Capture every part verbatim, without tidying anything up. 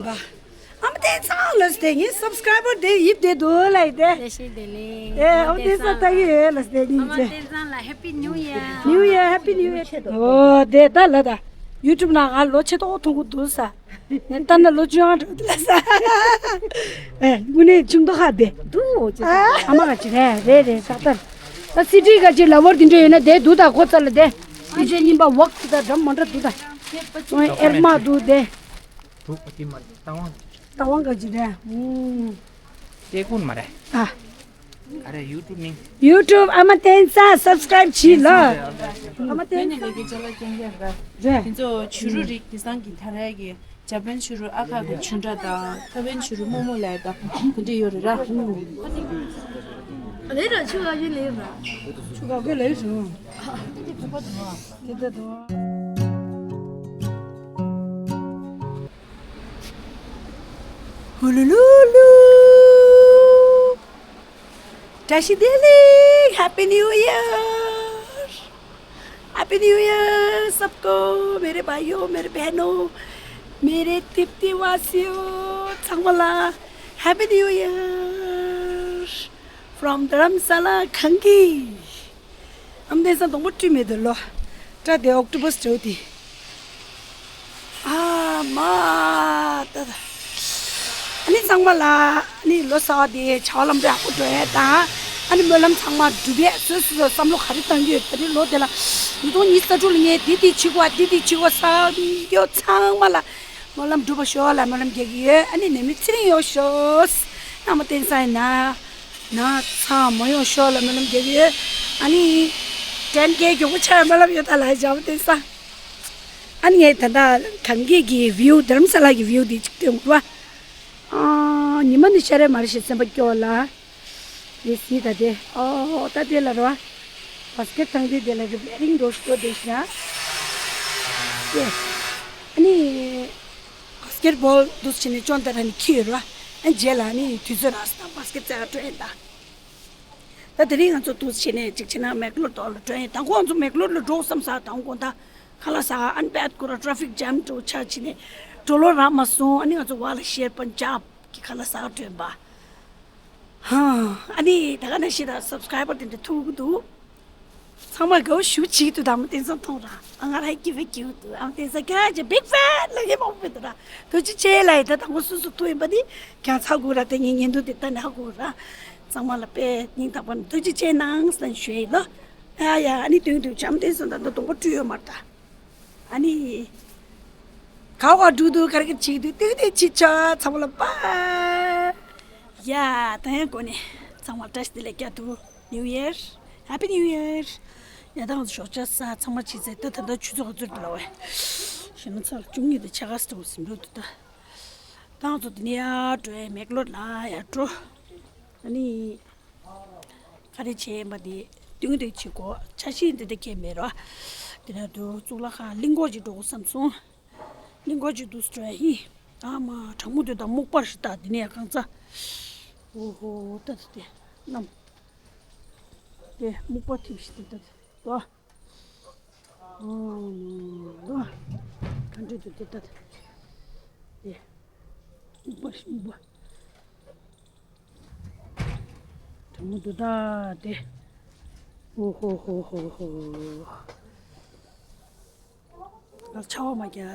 ཨ་མ་བསྟན་ཚང་ལ་སྟེ་ངའི་སབ་སི་ཀ་རའི་བར་དེ་ཡིབ་བསྡད་འདུག་ལ་ཡི་དེ། བཀྲ་ཤིས་བདེ་ལེགས། ཨེ་ཨ་མ་བསྟན་ཚང་ལྟ་གི་ཡོད་ལ་སྟེ་ཨ་ཉིན་མ་ཅེ། བསྟན་ཚང་ལ་Happy New Year། New Year, Happy New Year། ཨོ་དེ་ད་ལ་ད་ཡུ་ཊུབ་ནང་ང་ལོ་ཆེ་ཏོག་མཐོང་གི་འདུག་ས། ནས་ལྟ་ན་ལོ་བཅུ་ཡང་འགྲོ་འདུག་ལ་ས། ཨེ་དངོས་གནས་ཆུང་མདོག་ཁ་བདེ་འདུག་ཅེ། ཨ་མ་ག་ཅི་རེད་རེད་རེད་ད་ལྟ། ད་སི་ཊི་ག་ཅི་ལ་བར་དེ་འདྲ་ཡོད་ན་དེ་འདུག་ད་ཁོ་ཚ་ལ་དེ། སི་ཊི་རྙིང་པ་ཝག་ཅི་ད་འགྲམ་མ་འདྲ་འདུག་ད། ཨེར་མ་འདུག་དེ། འདུག་པ་དེ་མ་རེད་རྟ་དབང་། རྟ་དབང་ག་ཅི་རེད། ཨུམ། དེ་ཀུན་མ་རེད། ཨ། ག་རེ་ཡུ་ཊུབ་མིང་། ཡུ་ཊུབ་ཨ་མ་བསྟན་ཚང་སབ་སི་ཀ་རའིབ་བྱེད་ལ། ཨ་མ་བསྟན་ཚང་། ལས་ཀྱི་ཅ་ལག་རྐྱང་རྐྱང་ར། རེད། དེ་ཚོ་བྱུ་རུ་རིགས་དེང་སང་གི་ད་རེས་ཀྱི་ཇ་པན་བྱུ་རུ་ཨ་ཁ་གི་བྱུ་འདྲ་དང་ཐ་ཝན་བྱུ་རུ་རྨོ་མོ་ལས་དང་དེ་འདྲ་ཡོད་རེད་ར། ལས་ར་ཆུ་ག་གི་ལས་ར། ཆུ་ག་གི་ལས་ར། དེ་ལྟ་དང་། ཧུ་ལུ་ལུ་ལུ། བཀྲ་ཤིས་བདེ་ལེགས། Happy New Year! Happy New Year सबको, मेरे भाइयों, मेरे बहनों, मेरे तिब्बती वासियों, ཚང་མ་ལ་Happy New Year from Dharamsala Khangi. ཨ་མ་བསྟན་ཚང་སྡོང་པོ་བཀྲུས་མེད་དུ་ལོ། སྐྲ་དེ་ཨོག་ཊོ་པས་འདྲ་བོ་དེ། ཨ་མ། ད་ད། ཨ་ནི་ཚང་མ་ལ་ཨ་ནི་ལོ་གསར་བ་དེ་བྱ་བ་ལམ་འགྲོ་ཡག་པོ་འགྲོ་ཡག་དང་། ཨ་ནི་སྨོན་ལམ་ཚང་མ་འགྲུབ་ཡག་སོ་སོ་སོ་བསམ་བློ་ག་རེ་བཏང་གི་ཡོད་ད་རེས་ལོ་དེ་ལ། ཉིས་སྟོང་ཉི་ཤུ་རྩ་དྲུག་ལ་ངས་འདི་འདི་བྱེད་དགོས་འདི་འདི་བྱེད་དགོས་བསམ་ཡོད་ཚང་མ་ལ་སྨོན་ལམ་འགྲུབ་པ་ཤོག་ལ་སྨོན་ལམ་རྒྱག་གི་ཡོད། ཨ་ནི་ནད་མེད་ཚེ་རིང་ཡོང་ཤོག་ཨ་མ་བསྟན་ཚང་ཡིན་ན། ན་ཚ་མ་ཡོང་ཤོག་ལ་སྨོན་ལམ་རྒྱག་གི་ཡོད། ཨ་ནི། དྲན་སྐལ་མགྱོགས་པོ་ཆགས་སྨོན་ལམ་ཡོད་ད་ལ་ཡ་བསྟན་ས། ཨ་ནི་ངས་ད་ལྟ་གངས་སྐྱིད་ཀྱི་བིའུ་དྷ་རམ་ས་ལ་གི་བིའུ་དེ་གཅིག་སྟོན་དགོས་ར། ཨ། ཉི་མ་འདི་ཤར་རེ་མ་རེ་ཞིག་སེམས་པ་སྐྱོ་ལ། དེ་སྲིད་ད་དེ་ཨོ་ད་དེ་ལ་ར། བ་སི་ཀེ་ཊི་ཐང་དེ་དེ་ལ་རི་པེ་རིང་འགྲོ་ཤོག་དེ་ཤ། ཨ་ནི། བ་སི་ཀེ་ཊི་བོལ་འདུག་བྱས་ནས་ཅོན་ཏ་ར་ནི་ཁྱེར་ར། ཨ་རྗེས་ལ་ནི་དུས་ཚོད་རག་སྟངས་བ་སི་ཀེ་ཊི་རྩེ་ག་སྤྲོད་ཡིན་ད། ད་དེ་རིང་ང་ཚོ་འདུག་བྱས་ནས་ཅིག་བྱས་ན་མེག་ལོར་དོག་ལ་འགྲོ་ཡིན་ད་ཁོང་ཚོ་མེག་ལོར་ལ་འགྲོ་བསམ་ས་དང་དགོང་ད་ཁ་ལག་ཟ་ཨན་པད་ཁོ་ར་ཊ་ཕིག་ཇམ་འགྲོ་ཆ་བྱས་ནས་འགྲོ་ལོ་རག་མ་སོང་། ཨ་ནི་ང་ཚོ་བ་ལ་ཤེར་པན་ཇབ་ཀྱི་ཁ་ལག་ཟ་འགྲོ་ཡིན་པ། ཧ། ཨ་ནི་ད་ག་ནང་བཞིན་ད་སབ་སི་ཀ་རའི་བར་དེ་འདྲ་ཐུག་གི་འདུག་ཚང་མ་དགའ་བོ་ཞུ་བྱེད་ཀྱི་འདུག་དང་པོ་བསྟན་ཚང་མཐོང་ར། ཨ་ང་ར་ཧེ་ཀྱི་ཧེ་ཀྱི་འདུག་ཨ་བསྟན་ཚང་ཁྱེད་རང་ཅག་བིག་ཕེན་ལ་ངའི་མང་པོ་འདུག་ར། ཐུགས་རྗེ་ཆེ་ལ་ཡི་ད་དང་པོ་སུ་སུ་ཐུག་ཡིན་པ་འདི་ཁྱེད་ཚ་དགོས་ར། དེ་ངའི་ཉིན་ཐོ་དེ་ལྟ་ནས་ཧ་གོ་ར། ཚང་མ་ལ་དཔེ་སྙིང་ཐག་པ་ནས་ཐུགས་རྗེ་ཆེ་གནང་ཟེར་ཞུ་ཡི་ལོ། ཨ་ཡ་ཨ་ནི་དུང་དུང་བྱམས་བསྟན་ཚང་ད་ད་དང་པོ་བཀྲུས་ཡོད་མ་རེད་ད། ཨ་ནི། ག་བ་འགྲོ་འདུག་ག་རེ་ག་བྱེད་འདུག་ཏིག་ཏིག་ཅིག་ཆ་ཚང་མ་ལ་པ། ཡ་ད་ཡང་གོ་ནས་ཚང་མ་བཀྲ་ཤིས་བདེ་ལེགས་སྐྱ་དུ། New Year, Happy New Year. ཡ་ད་ང་ཚོ་ཞོགས་ཇ་ཟ་ཚང་མ་བྱས་ཚེ་ད་ད་ད་ཆུ་ཚོད་ག་ཚོད་འདུག་ལ་བས། ཞེ་ན་ཚ་ལ་བཅུ་གཉིས་དང་ཕྱེད་ཀ་ཙམ་ཟིན་འགྲོ་འདུག་ད། ད་ང་ཚོ་འདི་ནས་ཡར་འགྲོ་ཡ་མེག་ལོར་ལ་ཡར་འགྲོ། ཨ་ནི། ག་རེ་བྱས་ཡིན་པ་འདི་སྟོན་འདོད་བྱེད་གོ་ཆ་ཤས་འདི་འདྲ་ཁྱེད་མེད་རོ། དེ་ནས་དུ་གཙུག་ལག་ཁང་གླིང་སྐོར་ཅིག་འགྲོ་དགོས་བསམ་སོང་། གླིང་སྐོར་ཅིག་འདུག་སྤྲོ་ཡ་ཡིན། ཨ་མ་གྲང་མོ་དེ་དང་སྨུག་པ་ཞིག་ལྟ་དེ་ནས་ཡ་རྐང་ཚ། ཨོ་ཧོ་ལྟ་ད་དེ་གནམ། དེ་སྨུག་པ་ཐིབས་ཤིག་ལྟ་ད་དེ་ལྟ། ཨོ་ནོ་ལོ། ག་འདྲ་འདུག་དེ་ལྟ་ད། དེ་སྨུག་པ་ཞིག་སྨུག་པ། དྲང་མོ་འདུག་ད་དེ། ཨོ་ཧོ་ཧོ་ཧོ་ཧོ། ང་ཆར་པ་མ་རྒྱག་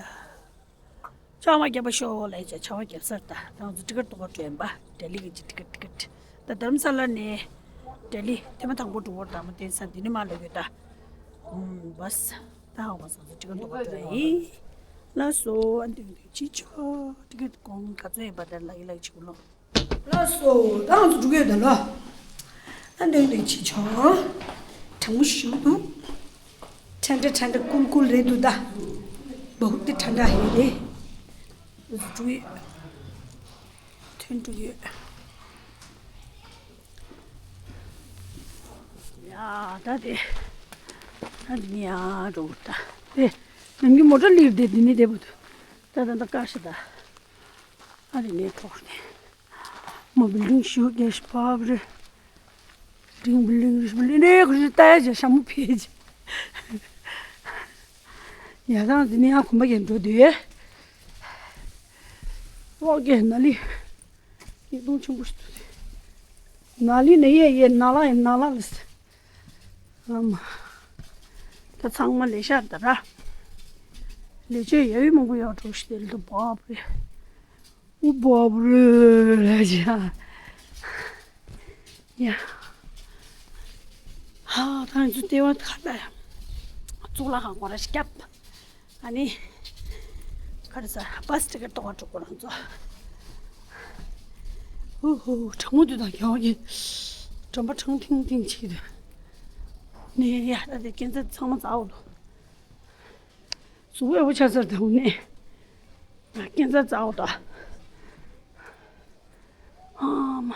ཆར་པ་མ་རྒྱག་པ་ཤོག་ལབ་ཡ་ཆར་པ་རྒྱབ་ས་རེད་ད། ང་ཚོ་ཊི་ཀེ་ཊི་ཐོག་ག་འགྲོ་ཡིན་པ། ལྡི་ལི་གི་ཊི་ཀེ་ཊི་ཊི་ཀེ་ཊི། ད་རྡ་རམ་ས་ལ་ནས་ལྡི་ལི་ཐེངས་མ་དང་པོ་འགྲོ་བར་དང་པོ་དེ་ས་འདི་ནས་མ་ལོག་ཡོད་ད། ཨུམ་བས། ད་ཧ་གོ་མ་སོང་ཚོ་ཊི་ཀེ་ཊི་ཐོག་ག་འགྲོ་ཡ་ཡིན། ལགས་སོ་ཨ་འདུག་འདུག་ཅི་ཆོག་ཊི་ཀེ་ཊི་གོང་ག་ཚོད་ཡིན་པ་དེ་ལ་ཡི་ལ་ཡི་ཆི་གུ་ལོ། ལགས་སོ། ད་ང་ཚོ་འགྲོ་གི་ཡོད་ད་ལོ། ད་འདོན་འདོན་བྱེད་ཆོག་གྲང་མོ་ཞིག་འདུག་ཁྲ་འདྲ་ཁྲ་འདྲ་ཀུལ་ཀུལ་རེད་འདུག་ད། བ་ཧུ་ཏི་ཁྲ་འདྲ་ཧེ་རེད། ང་ཚོ་འགྲོ་ཡོད། ཐོན་འགྲོ་ཡོད། ཡ་ད་དེ། ད་འདི་ནས་ཡར་འགྲོ་དགོས་ད། དེ། ནམ་རྒྱུན་མོ་ཊ་སླེབས་དེ་འདི་ནས་བསྡད་པ་འདུག་ད་ད་ད་ཀ་ཤ་ད། ཨ་རི་ནས་ཐོག་ནས། མོ་བིལ་ཌིང་ཞུ་གེ་ཤ་པབ་རེ། ཌིང་བིལ་ཌིང་རེ་བིལ་ཌིང་རེ་ཁུ་རེ་ལྟ་ཡ་ཇ་ཤ་མོ་ཕེ་ཇ། ཡ་ད་འདི་ནས་ཡང་གོམ་པ་རྒྱག་འགྲོ་དུས། ཨོ་ཀེ། ན་ལི། ཉིས་སྟོང་ཆེན་པོ་ཞིག་འདུག་ན་ལི་ནི་ཡེ་ཡེ་ན་ལ་ཡེ་ན་ལ་ལས། ཨམ། ད་ཚང་མ་ལས་ཤར་ད་ར། ལས་ཆོད་ཡ་ཡུ་མང་པོ་ཡོད་འགྲོ་ཞིག་དེ་ལ་དུ་བབ་རེད། ཨུ་བབ་རེད་ལ་ཇ། ཡ། ཧ། ད་ང་ཚོ་ལྟེ་བ་ཁ་ལ་གཙུག་ལག་ཁང་སྐོར་ར་ཞིག་བརྒྱབ། ཨ་ནི། ག་རེ་ཟ། བྷ་སི་ཊི་ཀེ་ཊི་གཏོང་བ་འགྲོ་དགོས་རང་ཚོ། ཧུ་ཧུ། གྲང་མོ་དུས་དང་རྒྱལ་བ་གི་གྲམ་པ་གྲང་ཐིང་ཐིང་བྱེད་ཀྱི་འདུག་ནས་ཡ། ད་དེ་སྐས་འཛེག་ཚང་མ་ཚར་འོ་ལོ། གཟུགས་པོ་ཡག་པོ་ཆགས་ཚར་དང་ནས། སྐས་འཛེག་ཚར་འོ་ད། ཨ་མ།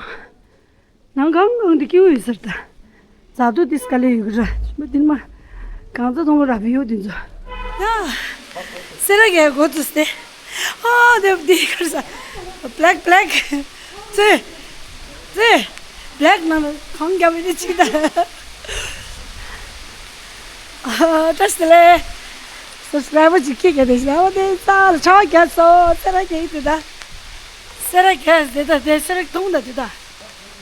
ནང་གང་གང་དུ་སྐྱེ་བོ་ཡོད་ཟེར་ད། རྫ་རྡོ་དེ་སྐ་ལེ་ཡོད་གི་ར། མ་དེ་མ། གང་ཚ་ཐོང་ར་བི་ཡོད་དེ་ཚོ། ཡ། སེ་ར་གའི་སྒོ་ཚུགས་ཏེ། ཨ་དེ་དེ་གར་ས། བྷེ་ལེག་བྷེ་ལེག་ཙེ། ཙེ། བྷེ་ལེག་ནང་ལ་གང་རྒྱབ་ཡོད་དེ་ཅིག་ད། ཨ་བཀྲ་ཤིས་བདེ་ལེགས། སབ་སི་ཀ་རའི་བར་ཅིག་ཁྱེད་ཀྱི་དེ་ཤ་བ་དེ་ཚ་ལ་ཆ་བ་རྒྱབ་སོ། སེ་ར་གའི་དེ་ད། སེ་ར་ག་དེ་ད་དེ་སེ་ར་ཐུང་ད་དེ་ད།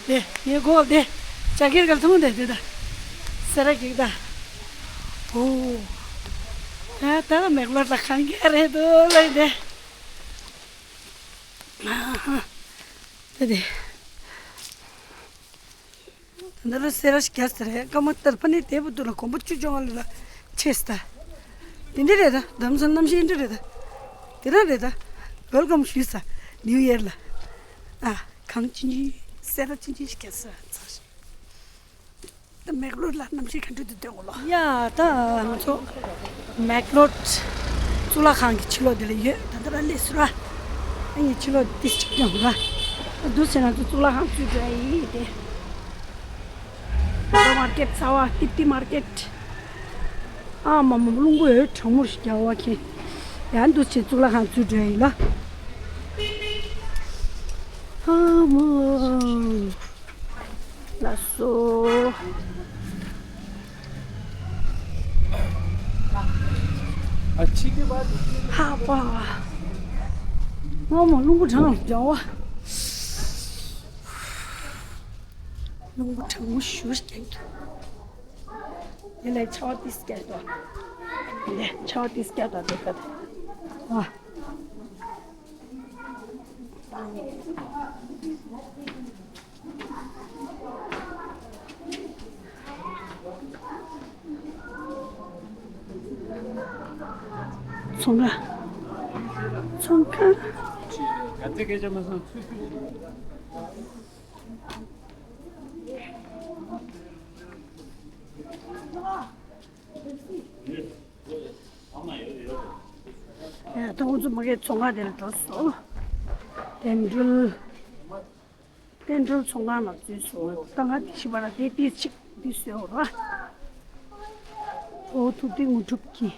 དེ་ངའི་གོ་དེ་ཇ་ཀེར་ག་ཐུང་ད་དེ་ད། སེ་ར་ག་ད། ཨོ། ད་ད་མེག་ལོར་ད་གང་ག་རེད་དོ་ལ་དེ། ད་དེ། ད་ལྟ་ར་སེ་ར་ཞིག་རྒྱ་ཟེར་རེད། ཀ་མ་ལྟར་ཕ་ནི་དེ་བུ་དུ་ལ་གོམ་པ་བཅུ་བཅོ་ལྔ་ལ་ཆེས་ད། དེ་འདྲ་རེད་ད། དམ་སང་གནམ་གཤིས་འདྲ་རེད་ད། དེ་རང་རེད་ད། ཝེལ་ཀམ་ཞུས་ས་ནིའུ་ཡར་ལ། ཨ་གངས་ཅན་གྱི་སེ་ར་ཅན་གྱི་ཞིག་རྒྱ་ཟེར་ཚ་ཞིག་ད་མེག་ལོར་ལ་གནམ་གཤིས་ག་འདྲ་འདུག་སྟོན་གོ་ལོ། ཡ་ད་ང་ཚོ་མེག་ལོར་གཙུག་ལག་ཁང་གི་ཕྱི་ལོགས་དེ་ལ་ཡོད། ད་ལྟ་ར་སླེབས་སོང་ར། ཨ་ནི་ཕྱི་ལོགས་ཏིས་ཅིག་ཀྱང་ར། འདུག་ཟེར་ང་ཚོ་གཙུག་ལག་ཁང་ཚུར་འགྲོ་ཡི་དེ། ད་མར་ཀེཊ་ཚ་བ་ཏིབ་ཏི་མར་ཀེཊ། ཨ་མ་མ་རླུང་བུ་ཡོད་གྲང་མོ་ཞིག་རྒྱག་བ་ཁྱེད། ཡང་འདུག་ཅེས་གཙུག་ལག་ཁང་ཚུར་འགྲོ་ཡི་ལ། ཨ་མ། ལགས་སོ། ཧ་པ། ཨ་མ་རླུང་བུ་གྲང་རྒྱག་བ། རླུང་བུ་གྲང་མོ་ཞུ་རྒྱག་འདུག་དེ་ལས་ཆར་པ་ཏིས་རྒྱག་འདུག་དེ་ལས་ཆར་པ་ཏིས་རྒྱག་འདུག་དེ་ག་དེ། ཨ། ཚོང་ཁང་། ཚོང་ཁང་། ཡ་ད་ཁོང་ཚོ་མ་གིའི་ཚོང་ཁང་དེ་ལ་འགྲོ་སོང་། དེ་འགྲུལ། དཔལ་སྒྲོལ་ཚོང་ཁང་ནང་འཛུལ་སོང་། ད་ང་དེ་ཤི་བ་ལ་དེ་ཏིས་ཅིག་འདི་བཟོས་འོ་ར། ཨོ་ཐུག་དེ་ངུ་ཐུབ་ཀྱི།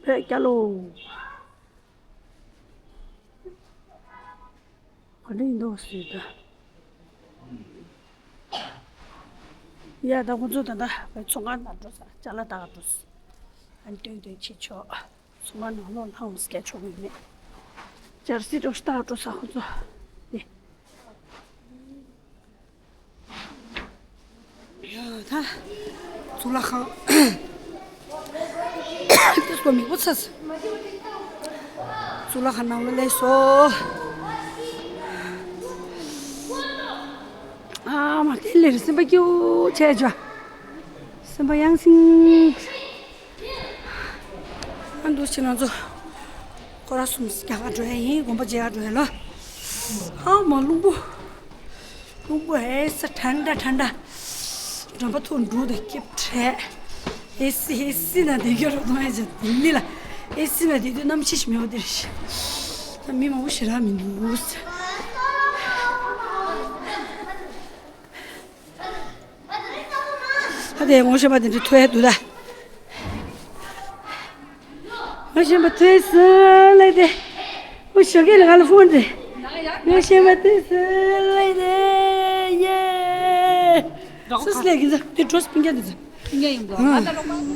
བོད་རྒྱལ་ལོ། ག་འདྲ་ཡིན་འདུག་ཟེར་ད། ཡ་ད་ཁོང་ཚོ་ད་ལྟ་བའི་ཚོང་ཁང་ནང་འགྲོ་ས་ཅ་ལག་ལྟ་ག་འགྲོ་ས། ཨ་ནི་སྟོན་སྟོན་བྱེད་ཆོག་ཚོང་ཁང་ནང་ལོགས་ལྷང་སྐད་ཆོག་གི་མེད། ཅར་སི་འགྲོ་ཤི་ལྟ་ག་འགྲོ་ས་ཁོང་ཚོ། དེ། ཡ་ད། གཙུག་ལག་ཁང་། དེ་སོ་མི་པོ་ཚ་ས། གཙུག་ལག་ཁང་ནང་ལ་སླེབས་སོང་། ཨ་མ་དེ་ལས་སེམས་པ་སྐྱིད་པོ་བྱས་བྱ། སེམས་པ་ཡང་སིང་། ཨ་འདུག་ཕྱི་ནང་ཚོ། སྐོར་ར་གསུམ་རྒྱག་ག་འགྲོ་ཡ་ཡིན། དགོན་པ་མཇལ་ག་འགྲོ་ཡ་ལ། ཨ་མ་རླུང་བུ། རླུང་བུ་ཨེ་ས་ཁྲ་འདྲ་ཁྲ་འདྲ། འགྲམ་པ་ཐོག་འབྲུག་དང་སྐྱིབས་བྲལ། ཨེ་སི་ཨེ་སི་ན་དེ་ག་རོ་གཏོང་ཡ་ཅན་ལྡི་ལི་ལ། ཨེ་སི་ལ་དེ་དུས་གནམ་གཤིས་ཞིག་མེད་པ་དེ་རེད། ད་མི་མང་པོ་ཞེ་དྲག་མི་འདུག་ད་དེ་ངོ་ཤེས་པ་དེ་འདྲ་ཐུག་ཡ་འདུག་ད། ངོ་ཤེས་པ་ཐུག་སོང་ལབ་དེ། ངོ་ཤེས་ཀྱི་ལ་ག་ལ་ཕོན་དེ། ངོ་ཤེས་པ་ཐུག་སོང་ལབ་དེ། ཡེ། སུ་སླེབས་ཀྱི་འདུག་དེ་འགྲོ་སྤུན་ཀྱག་འདི་ཚོ། སྤུན་ཀྱག་ཡིན་འདུག་ཨ། ང་ད་རོགས་པ།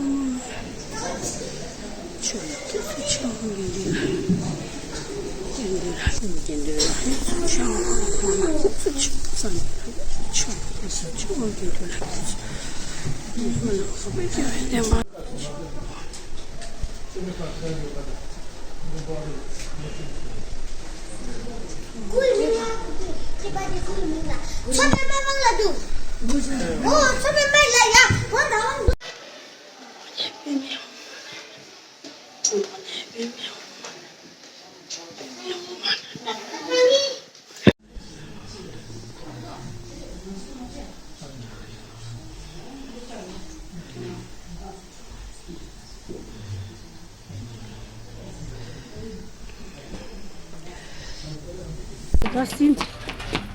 ད་སིན།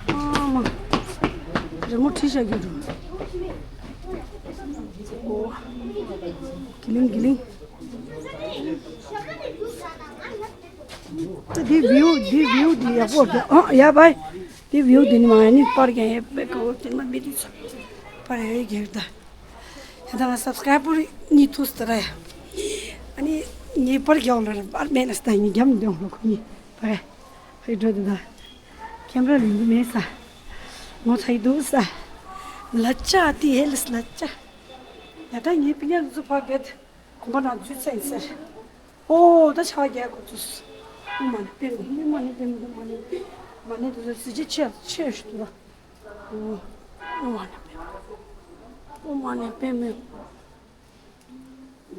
ཨ་མ། རི་མོ་བྲིས་བཞག་རྒྱུ་འདུག་ཨོ། གི་ལིང་གི་ལིང་། ད་འདི་བིའུ་འདི་བིའུ་འདི་ཡག་པོ་རེད། ཨ་ཡ་བའི། འདི་བིའུ་འདི་ནི་མ་ཡ་ནི་པར་རྒྱག་ཡས་པའི་གོ་དེ་མ་མི་འདི་ཚོ་པར་ཡ་ཡི་གེར་ད། ད་ང་སབ་སི་ཀ་རའི་བར་གཉིས་ཐུག་སྟེ་ར། ཨ་ནི་ངའི་པར་རྒྱག་ལ་ར་པར་མེད་ན་སྟ་ངའི་རྒྱབ་འདོན་ལ་ཁོ་གཉིས་པར་ཧེ་འགྲོ་དེ་ད། ཁེམ་ར་ལིང་མེད་ས། ངོ་ཚ་ཡི་འདུག་ས། ལ་ཅག་དེ་ཧེ་ལས་ལ་ཅག་ད་ལྟ་ངའི་པི་ཉག་འཛུ་ཕ་བེད། གོམ་པ་ནང་འཛུལ་ཚར་ཡིན་ཟེར། ཨོ་ད་ཆ་རྒྱག་གོ་ཚུལ། ཨོ་མ་ནི་པེ་མི་ཨོ་མ་ནི་པེ་མི་ཨོ་མ་ནི་པེ། མ་ནི་དེ་ཚོ་གཟི་བརྗིད་ཆེ་ཆེ་ཞུ་དུ་ར། ཨོ་ཨོ་མ་ནི་པེ་མི།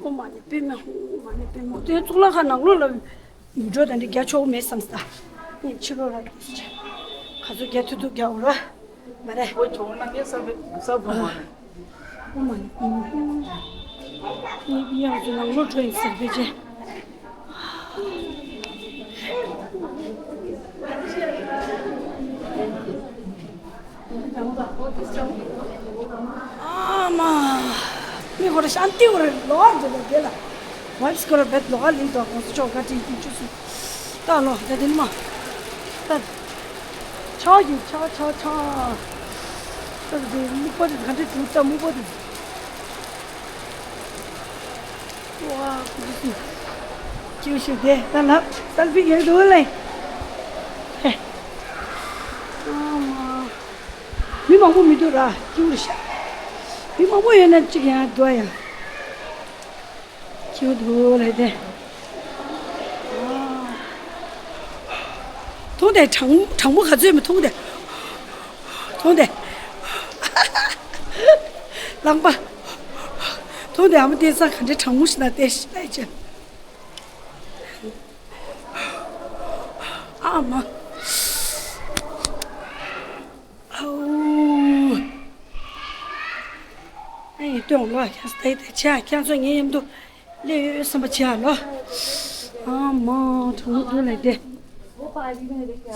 ཨོ་མ་ནི་པེ་མི། ཨོ་མ་ནི་པེ་མི། ཨོ་མ་ནི་པེ་མི། དེ་གཙུག་ལག་ཁང་ནང་ལོགས་ལ་འགྲོ་དང་འདི་རྒྱ་ཆོག་མེད་བསམ་ས། ངས་ཕྱི་ལོགས་ལ་དེ་ཆ་ག་ཚོད་རྒྱ་ཐུབ་ཐུབ་རྒྱག་འོ་ར། མ་རེད། ཨོ་ཆོག་ན་ངས་ས་བེ་ས་བོ་མ་རེད། ཨོ་མ་ནི་ཨོ་མ་ནི། ཡང་ཅི་ནང་ལོགས་འགྲོ་ཡིན་ཟེར་བེ་ཅེ། ཨ་མ། མི་ཁོ་ར་ཤན་ཏི་ཁོ་ར་ལོ་ཨར་འདི་ལ་དེ་ལ། ཝའིབ་སི་ཁོ་ར་བེད་ལོ་ཨར་ལིང་དོ་ཁོང་ཚོ་ཆོག་ག་ཅི་ཡིན་ཅུ་སུ། ད་ལོ་ད་དེ་ནི་མ། ད། ཆ་ཡི་ཆ་ཆ་ཆ། ད་དེ་སྨུག་པ་དེ་ག་འདྲ་འདུག་ད་སྨུག་པ་དེ། ཝ། ཅུ་སུ་དེ་ད་ལ་སལ་ཕི་རྒྱག་འདུག་ལེ། ཧེ། ཨ་མ། མི་མང་པོ་མི་འདུག་ར་ཅུ་རེ་ཤ། མི་མང་པོ་ཡོད་ན་གཅིག་ཡང་འདུག་ཡ། ཁྱེའུ་དུ་ལས་དེ། ཐུང་དེ་གྲང་གྲང་མོ་ག་ཚོད་མི་ཐུང་དེ། ཐུང་དེ། ལངས་པ། ཐུང་དེ་ཨ་མ་བསྟན་ས་ག་འདྲའི་གྲང་མོ་ཞིག་ན་བསྟན་ཞིག་ལས་ཅན། ཨ་མ། ཨོ། ཨེ་སྟོན་ལོ་ཁྱེད་ཚོ་ད་ཡིད་ཆེ་ཁྱེད་ཚོ་ངའི་མཉམ་དུ་སླེབས་ཡོད་བསམ་པ་བྱེད་ཨ་ལོ། ཨ་མ་གྲང་མོ་འདུག་ལས་དེ།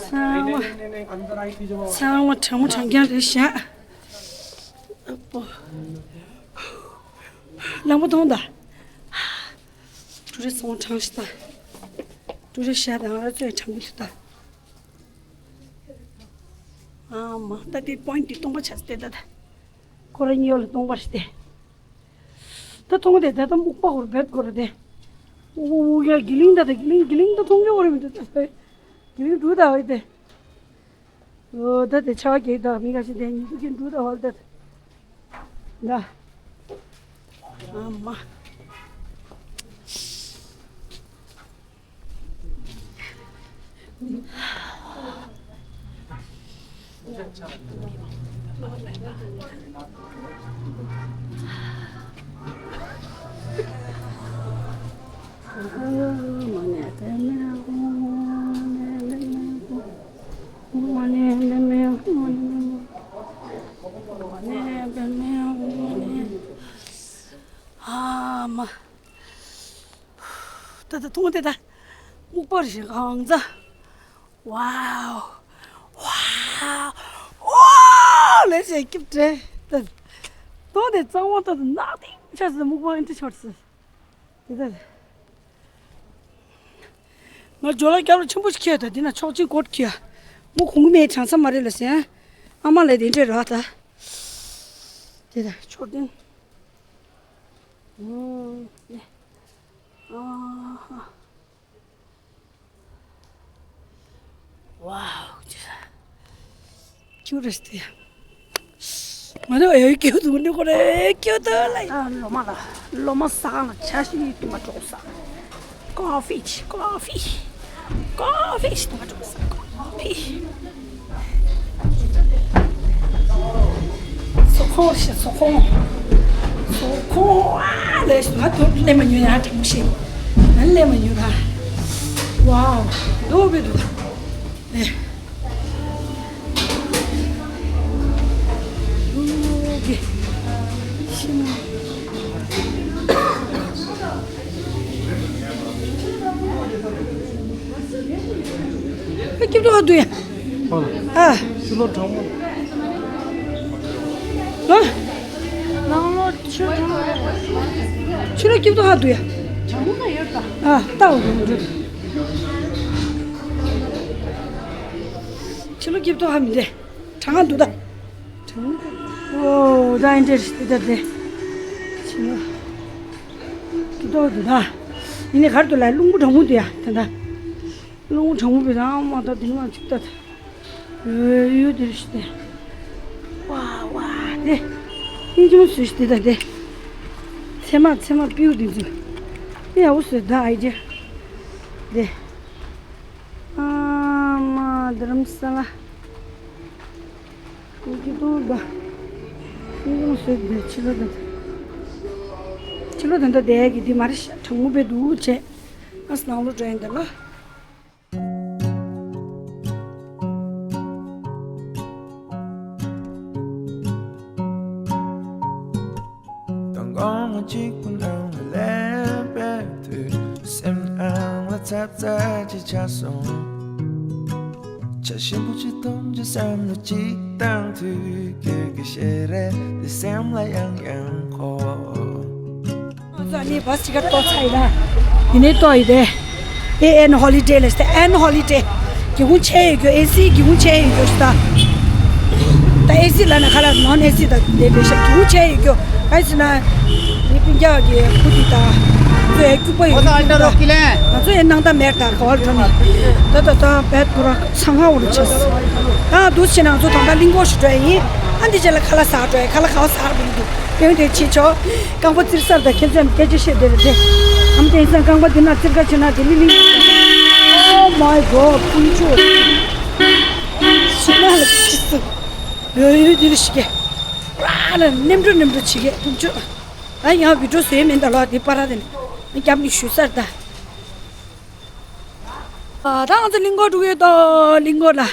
ཚང་མ་ཚང་མ་གྲང་མོ་གྲང་རྐྱང་རེད་ཤག་ཨ་པོ། ལངས་པ་མཐོང་ད། ཀྲུ་རེ་སོང་གྲང་ཤི་ད། ཀྲུ་རེ་ཤ་དང་ར་ཚོས་གྲང་གི་ཐུ་ད། ཨ་མ་ད་དེ་པོ་ཡིན་ཊི་སྟོང་པ་ཆགས་ཏེ་ད་ད། ཁོ་ར་གཉིས་ལ་སྟོང་པ་ཞིག་སྟེ། ད་མཐོང་དེ་ད་ད་སྨུག་པ་ཧོར་བེད་ཁོ་ར་དེ། ཨུ་ཨུ་ཡ་གི་ལིང་ད་ད་གི་ལིང་གི་ལིང་ད་མཐོང་གི་ཧོར་མི་འདུག་ད་ད། གི་ལིང་འདུག་ད་ཧོ་དེ། ཨོ་ད་དེ་ཆ་གེ་ད་མི་ག་ཞིག་དེ་ཉིད་ཀྱི་འདུག་ད་ཧོ་ད། ད། ཨ་མ། ཨ་མ། ད་ ད་མཐོང་དེ་ད། སྨུག་པ་རེད་གང་ཚ། ཝའོ། ཝའོ། ཝའོ། ལས་བྱེད་སྐྱིབས་བྲལ། ད། མཐོང་དེ་གཙང་བོ་ད་ནག་ཏིང་ཆ་ཟེར་སྨུག་པ་ཨེ་འདྲ་ཆོར་ཟེར། དེ་ད། ང་ཇོ་ལགས་སྐྱབས་ར་ཆེན་པོ་ཞིག་ཁྱེར་ད་འདི་ན་ཆོག་ཅིག་གོ་ཁྱེར། མོ་གོང་གི་མེད་གྲང་ས་མ་རེད་ལ་ཟེར། ཨ་མ་ལ་དེ་འདྲས་ར་ད། དེ་ད་ཆོག་དེ། ཨོ། ཨ་ཧ། ཝའོ། ཁྱུ་རེ་སྟེ། ང་ཚོ་ཨེ་ཁྱུ་དུ་འདི་ཁོ་རེ་ཁྱུ་དུ་ལ། ཨ་ལོ་མ་ལ། ལོ་མ་ཟ་གང་ལ་ཆ་ཤི་དུ་མ་འགྲོ་ས། ཀོ་ཕི་ཀོ་ཕི། ཀོ་ཕི་དུ་མ་འགྲོ་ས་ཀོ་ཕི། སོ་ཁོང་ཞེས་སོ་ཁོང་། སོ་ཁོང་ཨ་ལས་ང་དུ་ལས་མ་ཉོ་ཡ་དྲང་ཞིག་ང་ལས་མ་ཉོ་ད། ཝའོ། འདུག་བི་འདུག་ད། ཨེ། འདུག་གི་ཤིང་། ཨ་སྐྱིད་པོ་ཧ་འདུག་ཡ། ཨ། ཕྱི་ལོགས་གྲང་མོ། ཨ། ནང་ལོགས་ཕྱི་ལོགས་གྲང་མོ། ཕྱི་ལོགས་སྐྱིད་པོ་ཧ་འདུག་ཡ། གྲང་མོ་ན་ཡོད་ད། ཨ་ལྟ་འོ་འགྲོ། ཕྱི་ལོགས་སྐྱིད་པོ་ཧ་མི་འདྲ། གྲང་ང་འདུག་ད། གྲང་། ཨོ་ད་ཨེ་འདྲ་རེད་དེ་ད་དེ། ཕྱི་ལོགས་སྐྱིད་པོ་འདུག་ད། ཡིན་ནའི་གར་དུ་ལ་རླུང་བུ་གྲང་མོ་འདུག་ཡ་དེ་ད། རླུང་བུ་གྲང་མོ་བི་རང་མ་ད་དེ་ནི་མ་ཅིག་ད། ཡོད་ཡོད་དེ་རེད་ཤི་དེ། ཝ་ཝ་དེ། སྙིང་རྗེ་མོ་བཟོས་ཤི་དེ་ད་དེ། ཚེ་མ་ཚེ་མ་པིའུ་དེ་ཚོ། དེ་ཡག་པོ་བཟོས་ད་ཨའི་ཅེ། དེ། ཨ་མ་དྷ་རམ་ས་ལ། སྙིང་རྗེ་མོ་ད། སྙིང་རྗེ་མོ་བཟོས་དེ་ཕྱི་ལོགས་དེ། ཕྱི་ལོགས་དེ་འདྲ་བསྡད་ཀྱི་དེ་མ་རེད་ཤག་གྲང་མོ་དཔེ་འདུག་བྱས། ཨ་སྣང་ལོ་འགྲོ་ཡིན་དེ་ལ། དང་གོང་མ་གཅིག་པུ་ནང་ལ་སླེབས་པའི་དུས། སེམས་ནང་ལ་ཚབ་ཚབ་ཅིག་ཆགས་སོང་། བྱ་ཞིམ་པོ་ཅིག་འཐུང་རྒྱུ་བསམ་བློ་ཅིག་བཏང་དུས། ཁྱོད་ཀྱི་ཞལ་རས་འདི་སེམས་ལ་ཡང་ཡང་འཁོར། ང་ཚོ་ཨ་ནི་བཱས་ཅིག་ག་ཏོག་ཚ་ཡིན་ན། ཡིན་ནའི་ཏོག་ཡིན་ཏེ། ཨེ་ཨེན་ཧོ་ལི་ཌེ་ལ་སྟེ་ཨེན་ཧོ་ལི་ཌེ། སྒེའུ་ཁུང་ཕྱེ་ཡོད་རྒྱུ་ཨེ་སི་སྒེའུ་ཁུང་ཕྱེ་ཡོད་རྒྱུ་ཞིག་ད། ད་ཨེ་སི་ལ་ན་ཁ་ལ་ནོན་ཨེ་སི་ད་ལས་པའི་ཤ་སྒེའུ་ཁུང་ཕྱེ་ཡོད་རྒྱུ། ག་ཡིན་ཟེར་ན། ངའི་སྤུན་ཀྱག་གི་བུ་དེ་ད། ཚོ་ཡ་སྐྱུག་པ་ཡོད་རྒྱུ་ད། ང་ཚོ་ཡ་སྣང་དག་མེད་ད་ག་བར་འགྲོ་ནི། ད་ད་ད་བད་ཁོ་ར་ཚང་ཧ་འུར་ཆེ། ད་འདུག་ཕྱིན་ན་ང་ཚོ་ད་ད་གླིང་སྐོར་ཞིག་འགྲོ་ཡ་ཡིན། ཨ་འདི་རྗེས་ལ་ཁ་ལག་ཟ་འགྲོ་ཡ་ཁ་ལག་ག་བ་ཟ་འགྲོ་གི་འདུག་དེ་འདྲ་བྱེད་ཆོག་རྐང་པ་བཙིར་སར་དང་ཁྱེད་ཚོས་སྐད་ཆ་བཤད་བསྡད་རེད་དེ། ཨམ་དེང་སང་རྐང་པ་འདི་ན་བཙིར་ཁ་བྱེད་ན་དེ་ལི་ལི། Oh my God ཀུན་སྤྱོད། ཤི་ན་ལ་ཅི་སུ། ཡོད་ཡོད་དེ་ལི་ཤི་གེ། ར་ལ་ནེམ་འགྲོ་ནེམ་འགྲོ་བྱེད་གེ་ཀུན་སྤྱོད། ཨ་ཡང་བི་ཌིའོ་བཟོས་མིན་ད་ལོ་དེ་པ་ར་དེ་ནི་རྒྱབ་ནི་ཞུ་སར་ད། ཨ་ད་ང་ཚོ་གླིང་སྐོར་འགྲོ་གི་ཡོད་དོ་གླིང་སྐོར་ལ།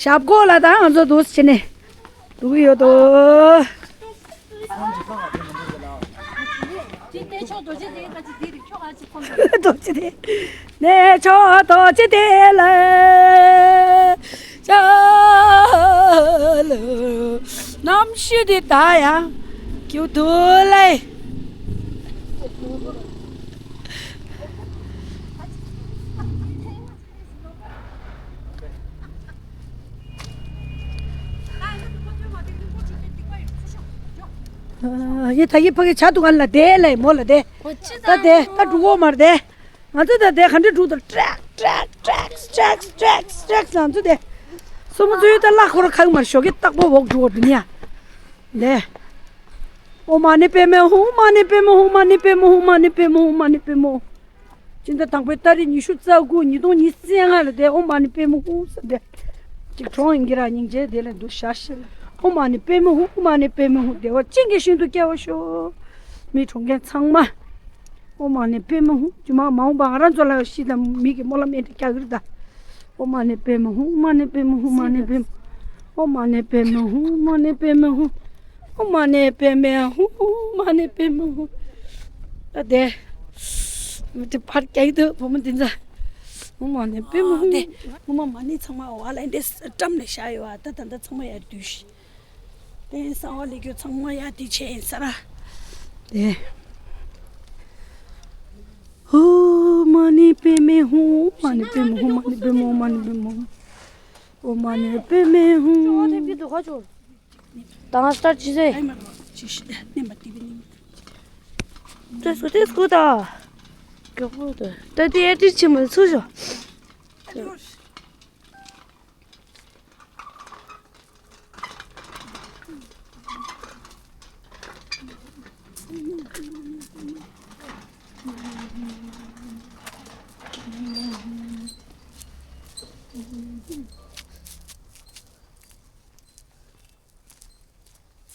ཞབས་སྐོར་ལ་ད་ང་ཚོ་འདུག་སེ་བྱས་ནས་འགྲོ་གི་ཡོད་དོ། རྡོ་རྗེ་དེ། གནས་མཆོག་རྡོ་རྗེ་དེ་ལ། ཅ་ལ། གནམ་གཤིས་དེ་ད་ཡང་སྐྱིད་པོ་འདུག་ལེ། ཡེ་ད་ཡེ་ཕ་གི་ཆ་དུ་ག་ལ་དེ་ལ་མོ་ལ་དེ། ད་དེ་ད་འགྲོ་གོ་མར་དེ། ང་ཚོ་ད་དེ་ག་འདྲ་འགྲོ་ད་ཀྲེག་ཀྲེག་ཀྲེག་ཀྲེག་ཀྲེག་ང་ཚོ་དེ། སོ་མོ་ཚོ་ཡོད་ད་ལ་ཁོ་ར་ཁ་མར་ཞོག་གི་རྟག་པོ་འོག་འགྲོ་བ་དུ་ནི་ཡ། ལེ། ཨོཾ་མ་ཎི་པདྨེ་ཧཱུྃ། མ་ཎི་པདྨེ་ཧཱུྃ། མ་ཎི་པདྨེ་ཧཱུྃ། མ་ཎི་པདྨེ་ཧཱུྃ། མ་ཎི་པདྨེ་ཧཱུྃ། སྤྱི་ཟླ་དང་པོའི་ཏ་རིག་ཉི་ཤུ་རྩ་དགུ་ཉིས་སྟོང་ཉི་ཤུ་རྩ་ལྔ་ལ་དེ་ཨོཾ་མ་ཎི་པདྨེ་ཧཱུྃ་ཟེར་དེ། ཅིག་གྲོངས་ཡིན་གྱི་ར་སྙིང་རྗེ་དེ་ལ་འདུག་ཤ་ཤི། ཨོཾ་མ་ཎི་པདྨེ་ཧཱུྃ། མ་ཎི་པདྨེ་ཧཱུྃ། བདེ་བ་ཅན་གྱི་ཞིང་དུ་སྐྱེ་བར་ཤོག་མི་གྲོངས་མཁན་ཚང་མ། ཨོཾ་མ་ཎི་པདྨེ་ཧཱུྃ། རྗེས་མ་མ་འོངས་པ་ང་རང་ཚོ་ལ་ཤི་དང་མི་གི་སྨོན་ལམ་ཨེ་འདྲ་རྒྱག་གི་རེད་ད། ཨོཾ་མ་ཎི་པདྨེ་ཧཱུྃ། མ་ཎི་པདྨེ་ཧཱུྃ། མ་ཎི་པདྨེ། ཨོཾ་མ་ཎི་པདྨེ་ཧཱུྃ། མ་ཎི་པདྨེ་ཧཱུྃ། ཨོཾ་མ་ཎི་པདྨེ་ཧཱུྃ། མ་ཎི་པདྨེ་ཧཱུྃ། ད་དེ། དེ་ཕར་རྒྱག་གི་འདུག་བུ་མོ་འདི་ཚོ། ངོ་མ་ནས་པུས་མོ། ཨ་དེ་ངོ་མ་མ་ཎི་ཚང་མ་འོག་ལ་འདི་བཀྲམ་ནས་བཞག་ཡོད་ཨ། ད་ད་ད་ཚང་མ་ཡར་བསྡུས་ཤིག་དེ་གསང་བ་ལས་རྒྱུ་ཚང་མ་ཡར་འདི་བྱས་ཡིན་ས་ར། དེ། ཧུ་མ་ཎི་པདྨེ་ཧཱུྃ། མ་ཎི་པདྨེ་ཧཱུྃ། མ་ཎི་པདྨེ་ཧཱུྃ། མ་ཎི་པདྨེ་ཧཱུྃ། ཨོཾ་མ་ཎི་པདྨེ་ཧཱུྃ། ད་ང་སྟར་ཅི་ཟེར། ཨེ་མ་རོ་ཅི་ཤི་ནེ་མ་ཏི་བི་ནི། ཏེ་སྐུ་ཏེ་སྐུ་ད། མགྱོགས་པོ་ད། ད་དེ་ཨེ་ཏི་ཆི་མ་ཚུ་ཞོ།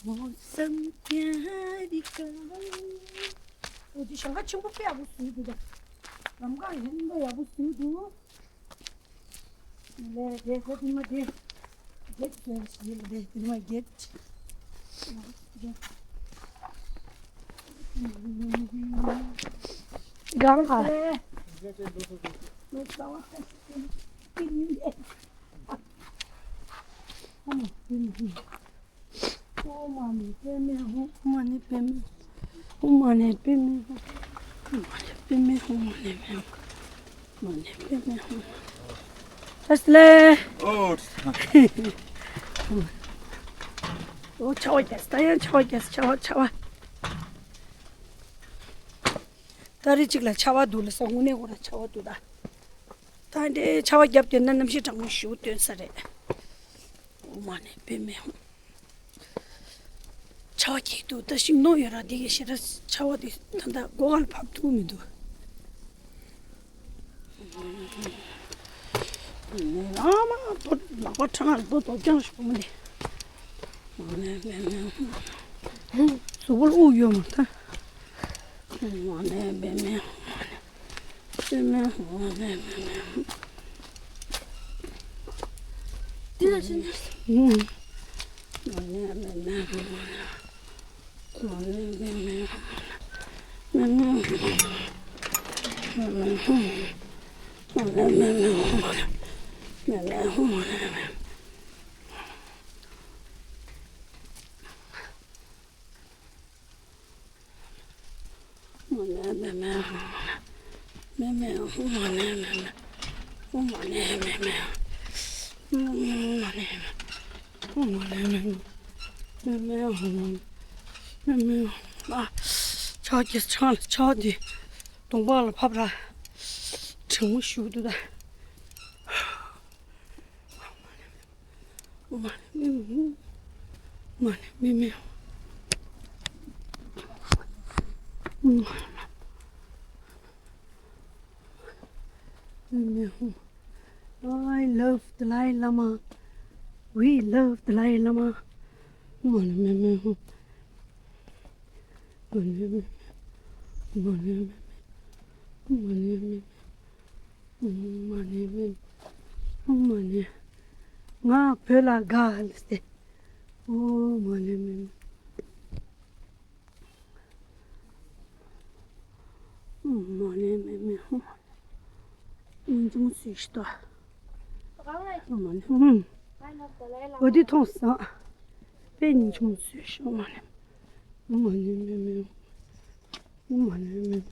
མོ་སམ་ཀྱ་རི་ཀ། འོ་དེ་ཞང་ཁ་ཆེན་པོ་དཔེ་ཡག་པོ་བཟོས་འདུག་ད། ལམ་ཁ་ཡིན་ན་ཡག་པོ་བཟོས་འདུག་ལས་རེད་ཟེར་དུ་མ་རེད། རྒྱད་ཟེར་ཞིག་ལས་དུ་མ་རྒྱད། གང་ག་ལས། ལོ་ཙཱ་བ་ཁ་ཤས་ཀྱི་ཉིན་ལས། ཨ་མ་དེ་ནི། ཨོཾ་མ་ཎི་པདྨེ་ཧཱུྃ། ཨོཾ་མ་ཎི་པདྨེ་ཧཱུྃ། ཨོཾ་མ་ཎི་པདྨེ་ཧཱུྃ། ཨོཾ་མ་ཎི་པདྨེ་ཧཱུྃ། ཨོཾ་མ་ཎི་པདྨེ་ཧཱུྃ། ཨོཾ་མ་ཎི་པདྨེ་ཧཱུྃ། ཨོ་ཆར་པ་རྒྱག་ད་ཡང་ཆར་པ་རྒྱག་ཆར་པ་ཆར་པ། ཏ་རིག་གཅིག་ལ་ཆར་པ་འདུག་ལ་ས་དངོས་གནས་ཁོ་རང་ཆར་པ་འདུག་ད། ད་འདྲའི་ཆར་པ་བརྒྱབ་བསྡད་ན་གནམ་གཤིས་གྲང་མོ་ཞེ་པོ་སྟོན་ས་རེད། ཨོཾ་མ་ཎི་པདྨེ་ཧཱུྃ། ཆར་པ་སྐྱིད་འདུག་ད་ཤིང་སྡོང་ཡོད་ར་འདི་གི་ཞེ་དྲག་ཆར་པ་འདི་ད་ལྟ་སྒོ་ཁ་ལ་བབས་ཐུབ་མི་འདུག་ཨ་མ་ལྟོ་ལག་པ་ཁྲག་ལྟོ་ལྟོ་རྐྱང་ཞིག་མ་ནི། གཟུགས་པོ་ལ་དབུགས་ཡོད་མ་ད། འདི་ལ་ཕྱིན། ཨ། ཆར་གྱི་ཆང་ལ་ཆར་དེ་གདོང་པ་ལ་ཕབ་ར། གྲང་མོ་ཞེ་པོ་འདུག་ད། མ་ནི་མི་མི། མ་ནི་མི་མི། མི་མི། I love Dalai Lama. We love Dalai Lama. མ་ནི་མི་མི། མ་ནི་མི་མི། མ་ནི་མི་མི། མ་ནི་མི་མི། མ་ནི་མི་མི། མ་ནི། ང་བོད་ལ་དགའ་ལ་སྟེ། ཨོ་མ་ནི་མི་མི། མ་ནི་མི་མི། ཨོ་མ་ནི། སྙིང་རྗེ་མོ་བཟོས་ཤིག་ད། ཨོ་མ་ནི། ཨོ་འདི་མཐོང་སོང་། དཔེ་སྙིང་རྗེ་མོ་བཟོས་ཤིག་ཨོ་མ་ནི། ཨོ་མ་ནི་མི་མི། ཨོ་མ་ནི་མི་མི།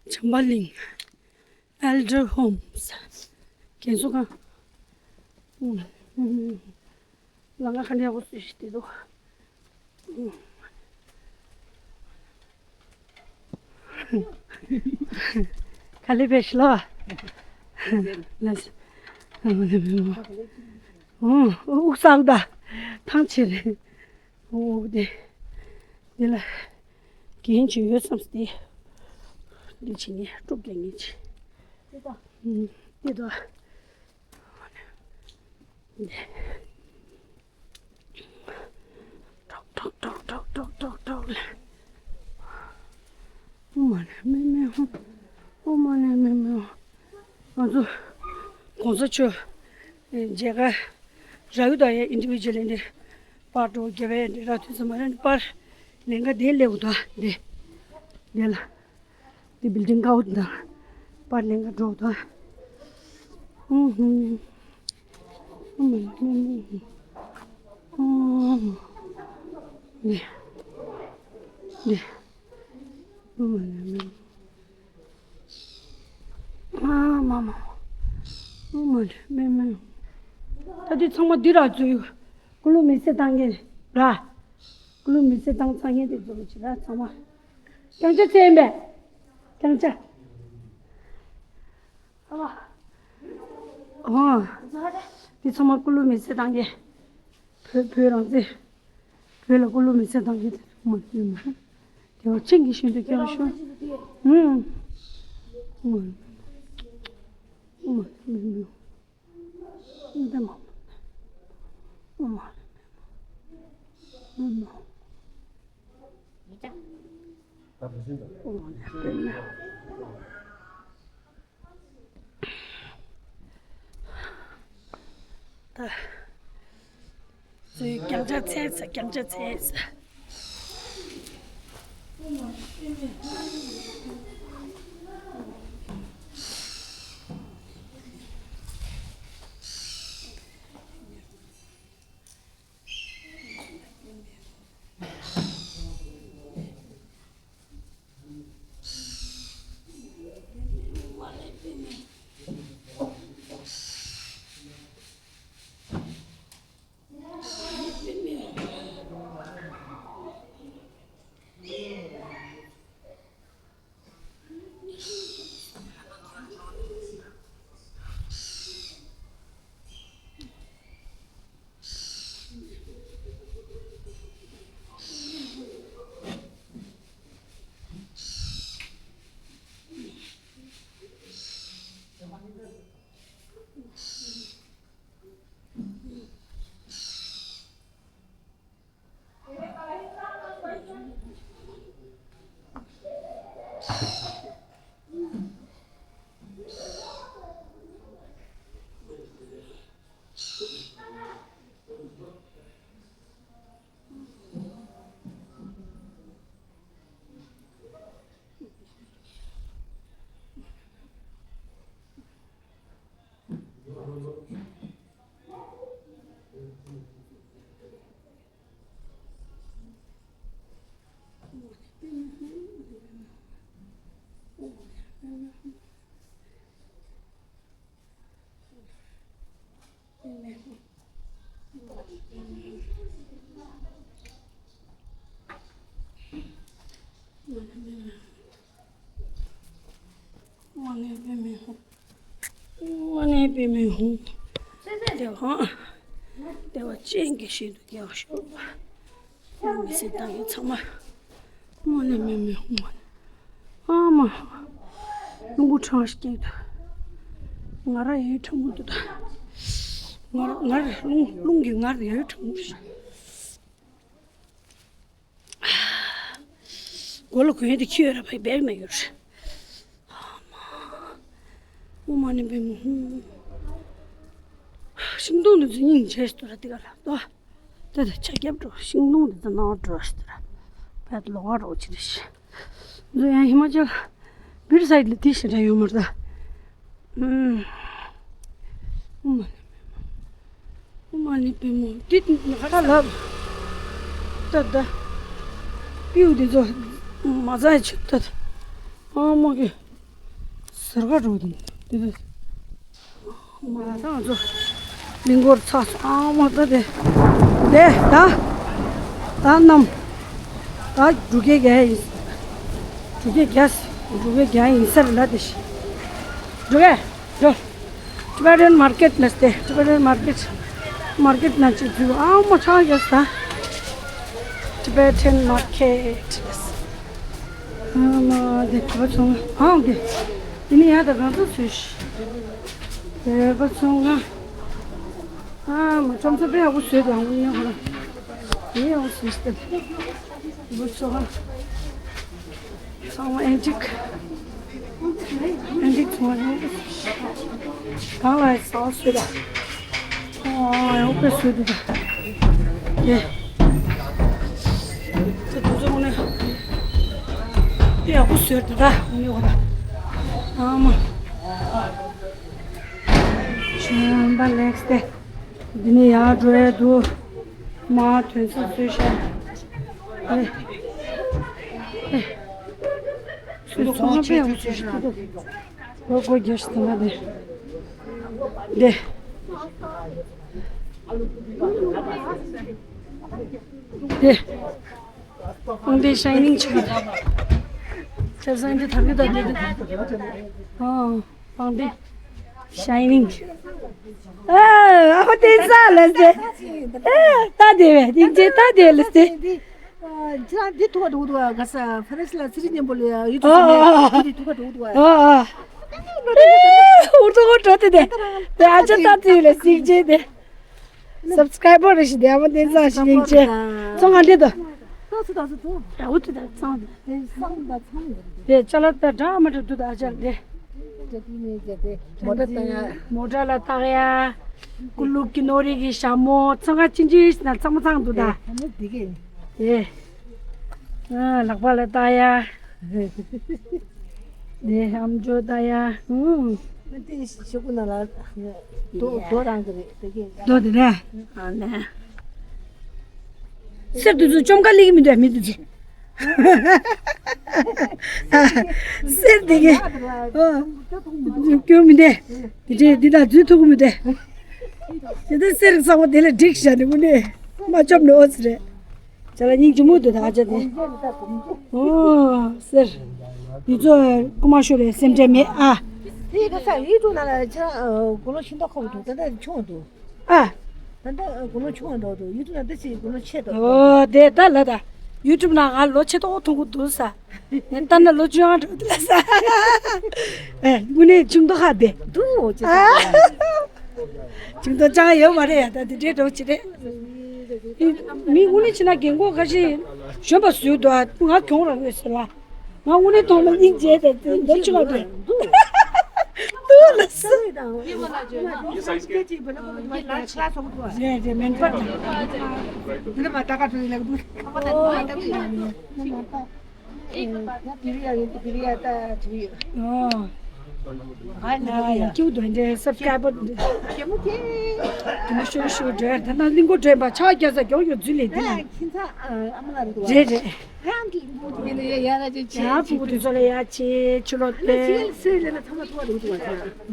བྱམས་པ་གླིང་། Elder Homes། རྒན་གསོ་ཁང་། ལམ་ཁ་ག་འདྲ་ཡག་པོ་བཟོས་ཤིག་དེ་འདུག་ག་ལེ་བས་ཤི་ལ། ལ། ཨོ་ཨུག་སག་ད། ཐང་ཆེ་རེད། ཨོ་དེ། དེ་ལ། རྒན་ཅིག་ཡོད་བསམ་སྟེ། འདི་ཕྱི་ནས་དཀྲུག་རྒྱག་ངེས་ཅིག་འདི་ད། འདི་ད། ཀྲོག་ཀྲོག་ཀྲོག་ཀྲོག་ཀྲོག་ཀྲོག་ཀྲོག་ལ། ཨོ་མ་ནི་མེ་མེ་ཧོ། ཨོ་མ་ནི་མེ་མེ་ཧོ། ང་ཚོ་གོང་ས་མཆོག་མཇལ་ཁ་རག་ཡོད་ད། ཡ་ཨིན་ཌི་བི་ཇུ་ཨལ་འདི་པར་འགྲོ་རྒྱབ་པའི་འདི་རག་དུས་ཙམ་པ་རེད། པར་ལེན་ག་དེ་སླེབས་འདུག་འདི། འདི་ལ། འདི་བིལ་ཌིང་ཀའོ་དང་པར་ལེན་ག་འགྲོ་དང་། ཨུ་ཧུ། ཨུ་མ་ལ་མ་མ། ཨུ། འདི། འདི། ཨུ་མ་ལ་མ་མ། ཨ་མ་མ། ཨུ་མ་ལ་མ་མ། ད་འདི་ཚང་མ་འདི་ར་འཛུལ་ཡོད། ཀུ་ལུ་མི་སེར་བཏང་མཁན་ར། ཀུ་ལུ་མི་སེར་བཏང་ཚར་མཁན་དེ་ཚོ་ཅིག་ར་ཚང་མ། རྐྱང་ཆ་ཚད་ཡིན་པས། རྐྱང་ཆ། ཨ་མ། ཨོ། འདི་ཚང་མ་ཀུ་ལུ་མི་སེར་བཏང་མཁན། བོད་བོད་རང་བཙན། བོད་ལ་ཀུ་ལུ་མི་སེར་བཏང་མཁན་དེ་ཚང་མ་ཡིན་མ། དེ་བ་ཆིང་གི་ཤིན་ཏུ་སྐྱོ་ཤོ། ཨུམ། ཨུམ། ཨུམ། ཨུམ། ཨུམ། ད། ཚོས་རྐྱང་ཆ་ཚད་ས། རྐྱང་ཆ་ཚད་ས། དབང་ནས་པདྨའི་ཧཱུྃ། དབང་ནས་པདྨའི་ཧཱུྃ། བདེ་བ། བདེ་བ་ཅན་གྱི་ཞིང་དུ་སྐྱེ་བར་ཤོག། ཀུ་ལུ་མི་སེར་བཏང་མཁན་ཚང་མ། དབང་ནས་པདྨའི་ཧཱུྃ། ཨ་མ། རླུང་བུ་གྲང་ཞིག་སྐྱེས་འདུག་ང་ར་ཡའི་གྲང་མོ་འདུག་ད། ང་ར་ང་ར་རླུང་རླུང་གིས་ང་ར་ཡའི་གྲང་མོ་རེད། མགོ་ལ་གོན་ཡས་དེ་ཁྱི་ཡོད་ར་བའི་བེག་ན་ཡོད་རེད། ཨ་མ། ཨོཾ་མ་ཎི་པདྨེ་ཧཱུྃ། ཤིང་སྡོང་འདི་ཚོ་སྙིང་རྗེ་ཞིག་འདུག་ར། དེ་ག་ལ་ལྟོས། ད་ད་ཆ་རྒྱབ་འགྲོ། ཤིང་སྡོང་འདི་ཚོ་ནང་འགྲོ་ཞིག་འདུག་ར། བད་ལོག་ག་རོགས་བྱེད་རེ་ཞིག་འདི་ཚོ་ཡང་ཧི་མ་ཅལ་བིར་སའིཌ་ལ་དེ་ཞེ་དྲག་ཡོད་མ་རེད་ད། ཨུམ། ཨོཾ་མ་ཎི། ཨོཾ་མ་ཎི་པདྨེ། འདི་ཁ་ལབ། ད་ད། སྤྲེའུ་འདི་ཚོ་མ་ཚང་ཆུ་ད། ཨ་མ་གི། ཟུར་ཁ་འགྲོ་དུས་དེ་དུས། མ་ཐང་ཚོ་གླིང་སྐོར་ཚར་སོང་། ཨ་མ་ད་དེ་དེ་ད་ད་རྣམས་ད་འབྲུག་སྐད་རྒྱག་ཡིན། འབྲུག་སྐད་རྒྱག་འབྲུག་སྐད་རྒྱག་ཡིན་ས་རེད་ལ། དེ་ཤི་འགྲོ་གས་འགྲོ། Tibetan market ལ་སྟེ། Tibetan market, market ནང་ཅིག་འཛུལ། ཨ་མ་ཆང་རྒྱག་ས། Tibetan market ལ། ཨ་མ་དེ་གྲོད་པ་ཚོང་ཨང་དེ། དེ་ནི་ཡག་ད་གང་ཚོད་ཚོད་ཤི། གྲོད་པ་ཚོང་ཨ། ཨ་མ་ཁྲོམ་ཚོ་དཔེ་ཡག་པོ་བཟོས་དང་ཨུ་ཉོ་ཧོ་ར། དེ་ཡག་པོ་བཟོས་ཤི་ད། གྲོད་པ་ཚོང་ཨ། ཚང་མ་ཨེན་ཊིག་ཨེན་ཊིག་ཚང་མ་ཡོང་གི། གང་ལ་ཟ་བ་བཟོས་ད། ཨོ་ཡོང་པའི་བཟོས་འདུག་ད། ཡེ། ཚེ་དུས་ཚོད་ངོ་ནས། དེ་ཡག་པོ་བཟོས་འདུག་ད་ངོ་ནས་འོ་ད། ཨ་མ། ཞོན་པ་ལེགས་ཏེ། འདི་ནས་ཡར་འགྲོ་ཡ་འདུག་མ་དོན་ཚོ་བཟོས་ཤག་ཨེ། ཨེ། སུ་ཚོང་ཁང་ཕྱེ་ཡོང་ཚོད་ཞིག་འདུག་སྒོ་སྒོ་རྒྱག་ཤི་དང་ལ་དེ། དེ། དེ། ཨང་དེ་ཤའི་ནིང་ཆགས་ད། ཆབ་གསང་དེ་ཐག་གི་ད་དེ་དེ། ཨང་། པང་དེ། ཤའི་ནིང་། ཨ་ཨ་ཁོ་དེ་ས་ལ་སྟེ། ཨེ་ད་དེ་བས་དེ་ཅེ་ད་དེ་ལ་སྟེ། ཁྱེད་རང་འདི་ཐུག་པ་འགྲོ་འདུག་ག་ས་ཧྥ་རན་སི་ལ་ཚེ་རིང་མཉམ་པོ་ལ་ཡུ་ཨ་ཨ་ཨ། ཊུབ་ནས་འདི་ཐུག་པ་འགྲོ་འདུག་ཨ་ཨ། ཨུ་ཐུག་གོ་འགྲོ་དེ་དེ། དེ་ཨ་ཅེ་ད་དེ་ལ་སིག་ཅེ་དེ། སབ་སི་ཀ་རའི་བར་རེ་ཞིག་དེ་ཨ་མ་བསྟན་བཟང་ཞིག་ཡིན་ཅེ། ཚོང་ང་འདི་དོ། ཏོག་ཙམ་ཏོག་ཙམ་ཏོ། ར་འུ་ཐུ་དང་ཚང་དེ། དེ་ས་ལ་ད་འདྲ་མ་འདྲ་འདུག་ད་ཨ་ཅག་དེ། མོ་ཊ་བཏང་ཡ། མོ་ཊ་ལ་བཏགས་ཡ། ཀུ་ལུ་ཀི་ནོ་རི་གི་ཞྭ་མོ་ཚང་ཀ་ཅི་ཅི་ན་ཚང་མ་ཚང་འདུག་ད། དེ་ཨ་ལག་པ་ལ་བཏགས་ཡ། དེ་ཨམ་ཅོག་ལྟ་ཡ། ཨུམ། དེ་ཤོག་གུ་ན་ལ་རྡོ་རྡོ་རང་གི་རེད་དེ་གས། རྡོ་དེ་རེད། ཨ་ནས། གསེར་དུ་ཚོ་བཅོམ་ཁ་ལེགས་མི་འདུག་མི་དུ་ཚོ། གསེར་དེ་གས། ཨོ། སྐྱོ་མི་འདུག་དེ་འདྲས་འདི་དག་འཛུལ་ཐུབ་ཀྱི་མི་འདུག་དེ་ལྟར་གསེར་གཙང་པོ་དེ་ལ་བསྒྲིགས་བཞག་ནས་དངོས་གནས་མ་བཅོམ་ནས་ཨོ་ཙི་རེད། ཅ་ལག་སྙིང་རྗེ་མོ་འདུག་ད་ཨ་ཅག་དེ། ཨོ་ཟེར། འདི་ཚོ་རྐུ་མ་ཤོར་བའི་སེམས་ཁྲལ་མེད་ཨ། དེ་ག་ས་ཡུལ་དུ་ན་ལ་ཆ་དགུང་ལོ་ཤིང་ཏོག་ཁོག་འདུག་ད་ལྟ་ཆུང་འདུག་ཨ། ད་ལྟ་དགུང་ལོ་ཆུང་འདུག་འདུག་ཡུལ་དུ་ན་ད་ཅི་དགུང་ལོ་ཆེ་འདུག་ཨོ་དེ་ད་ལ་ད་ཡུལ་གྲུབ་ན་ང་ལོ་ཆེ་ཏོག་མཐོང་གི་འདུག་ས། ད་ནི་ལོ་བཅོ་ལྔ་འགྲོ་འདུག་ལ་ས། ཨེ་དངོས་གནས་ཆུང་ཏོག་ཧ་དེ། འདུག་ཅེས། ཅིང་ཏོ་ཅང་ཡོད་མ་རེད་ཡ། ད་དེ་འདྲའི་འགྲོ་ཅི་རེད། མི་དངོས་གནས་ཕྱི་ན་རྒན་གོག་ཁ་ཤས་གཞོན་པ་བཟོས་འདུག་ང་གྱོང་རང་ཡོད་ཟེར་ལ། ང་དངོས་གནས་མཐོང་ན་སྙིང་རྗེ་དེ་དེ་འདོད་ཆུང་བ་དེ། འདུག་ལ་ས། རེད་རེད་མེན་པ་དང་། འདི་ལ་མ་ལྟ་ག་ཚོད་ལ་འདུག་ཨོ། ཡ་པི་རི་ཡ་ཡིན་ཏེ་པི་རི་ཡ་ད་བྲིས་ཡོད། ཨོ། ང་ཡ་ཡ་ཀིའུ་དོན་འདྲེ་སབ་སི་ཀ་རའི་བར་འདྲེ། རྒྱལ་མོ་ཁྱེད། རྒྱལ་མོ་ཤུ་ཤུ་འདྲེ་ད་ན་གླིང་སྐོར་འདྲེ་པ་ཆགས་རྒྱ་ས་མགྱོགས་མགྱོགས་འཛུལ་ལས་འདི་ན། ཁྱིམ་ཚང་ཨ་མ་ལ་རེད་འདུག་རེད་རེད། ཁྱེད་རང་གི་ཡིན་ཡ་ཡ་ར་ཅེ་ཅེ། ཡ་ཕྲུ་གུ་དུས་ཚོད་ལ་ཡ་ཅེ་ཆུ་ལོག་ཏེ། ཚེ་ཚེ་ལས་ན་ཚང་མ་ཐོག་རེད་འདུག་བ་ཚ། རེད།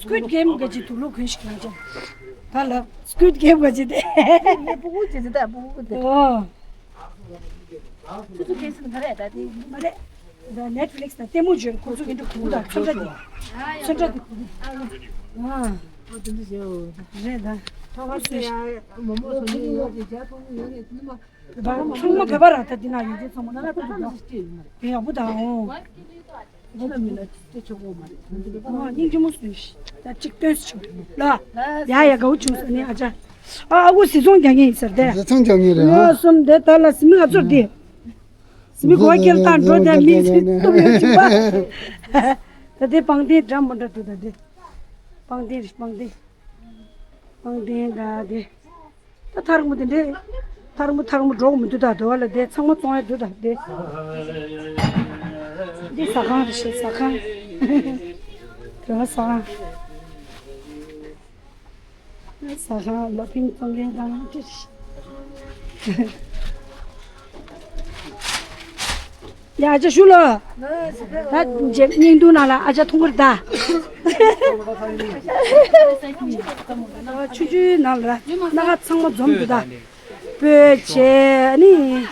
Squid Game ག་ཅི་དུག་ལོག་གོན་ཞིག་ལ་ཅང་། ད་ལབ་Squid Game ག་ཅི་དེ། ངས་སྤུ་གུ་ཅི་ཅི་ད་སྤུ་གུ་དེ། ཨོ། ཆུ་ཚོད་ཁེལ་སོང་ག་རེ་ད་དེ་མ་རེད། ད་Netflix ད་ལྟད་མོ་བརྗོད་ཁོ་ཚོ་གི་འདུག་གུང་ད་ཚོན་ཁྲ་དེ། ཚོན་ཁྲ་དེ། ཨ། ཨ་དེ་འདྲ་བྱེད་འོ། རེད་ད། ཐོག་ཁ་སེ་ཡ་མོ་མོ་སོ་ནི་ཡོད་དེ་རྒྱ་ཐོག་ནི་ཡོད་རེད་དེ་ནི་མ། བོད་པ་ཚང་མ་བོད་པ་ར། ད་འདི་ན་ཡོད་ཚད་ཚང་མ་ན་ལ་ཕུ་ཐུག་ལ་དེ་ཡག་པོ་དང་། ཨོ། སྙིང་རྗེ་མོ་བཟོས་ཤིག་ད་གཅིག་སྟོན་ཤིག་ལ། ཡ་ཡ་དགའ་བོ་བྱུང་ཟེར་ནས། ཨ་ཅག་ཨ་ཨ་ཁུ་བཟི་ཚོང་རྒྱག་མཁན་ཡིན་ཟེར་ཏེ། བཟི་ཚོང་རྒྱག་མཁན་རེད་ཨ། ལོ་གསུམ་དེ་ད་ལ་བཟི་མི་ང་ཚོར་དེ། བཟི་མི་གོ་སྐྱེལ་བཏང་འགྲོ་དེ་མི་བཟི་གཏུབ་ཡོད་ཅིག་པ། ད་དེ་པང་གདན་འདྲ་མི་འདྲ་འདུག་ད་དེ། པང་གདན་རེད་པང་གདན། པང་གདན་འདྲ་དེ། ད་ཐག་རིང་པོ་དེ་འདྲས། ཐག་རིང་པོ་ཐག་རིང་པོ་འགྲོ་གི་མི་འདུག་ད་དེ་བ་ལ་དེ་ཚང་མ་བཙོང་ཡ་འདུག་ད་དེ། འདི་ཟ་ཁང་རེད་ཤག་ཟ་ཁང་། དེ་བ་ཟ་ཁང་། ཟ་ཁང་ལོ་ཕིང་བཙོང་མཁན་དང་ཅི། ཡ་ཨ་ཅག་ཞུ་ལོ། ད་རྗེས་སྙིང་སྡུག་ནང་ལ་ཨ་ཅག་མཐོང་གི་རེད་ད། ཆུང་ཆུང་ནང་ལ་སྣ་ཁ་ཚང་མ་འཛོམས་འདུག་ད། སྤོས་ཆས་ནི།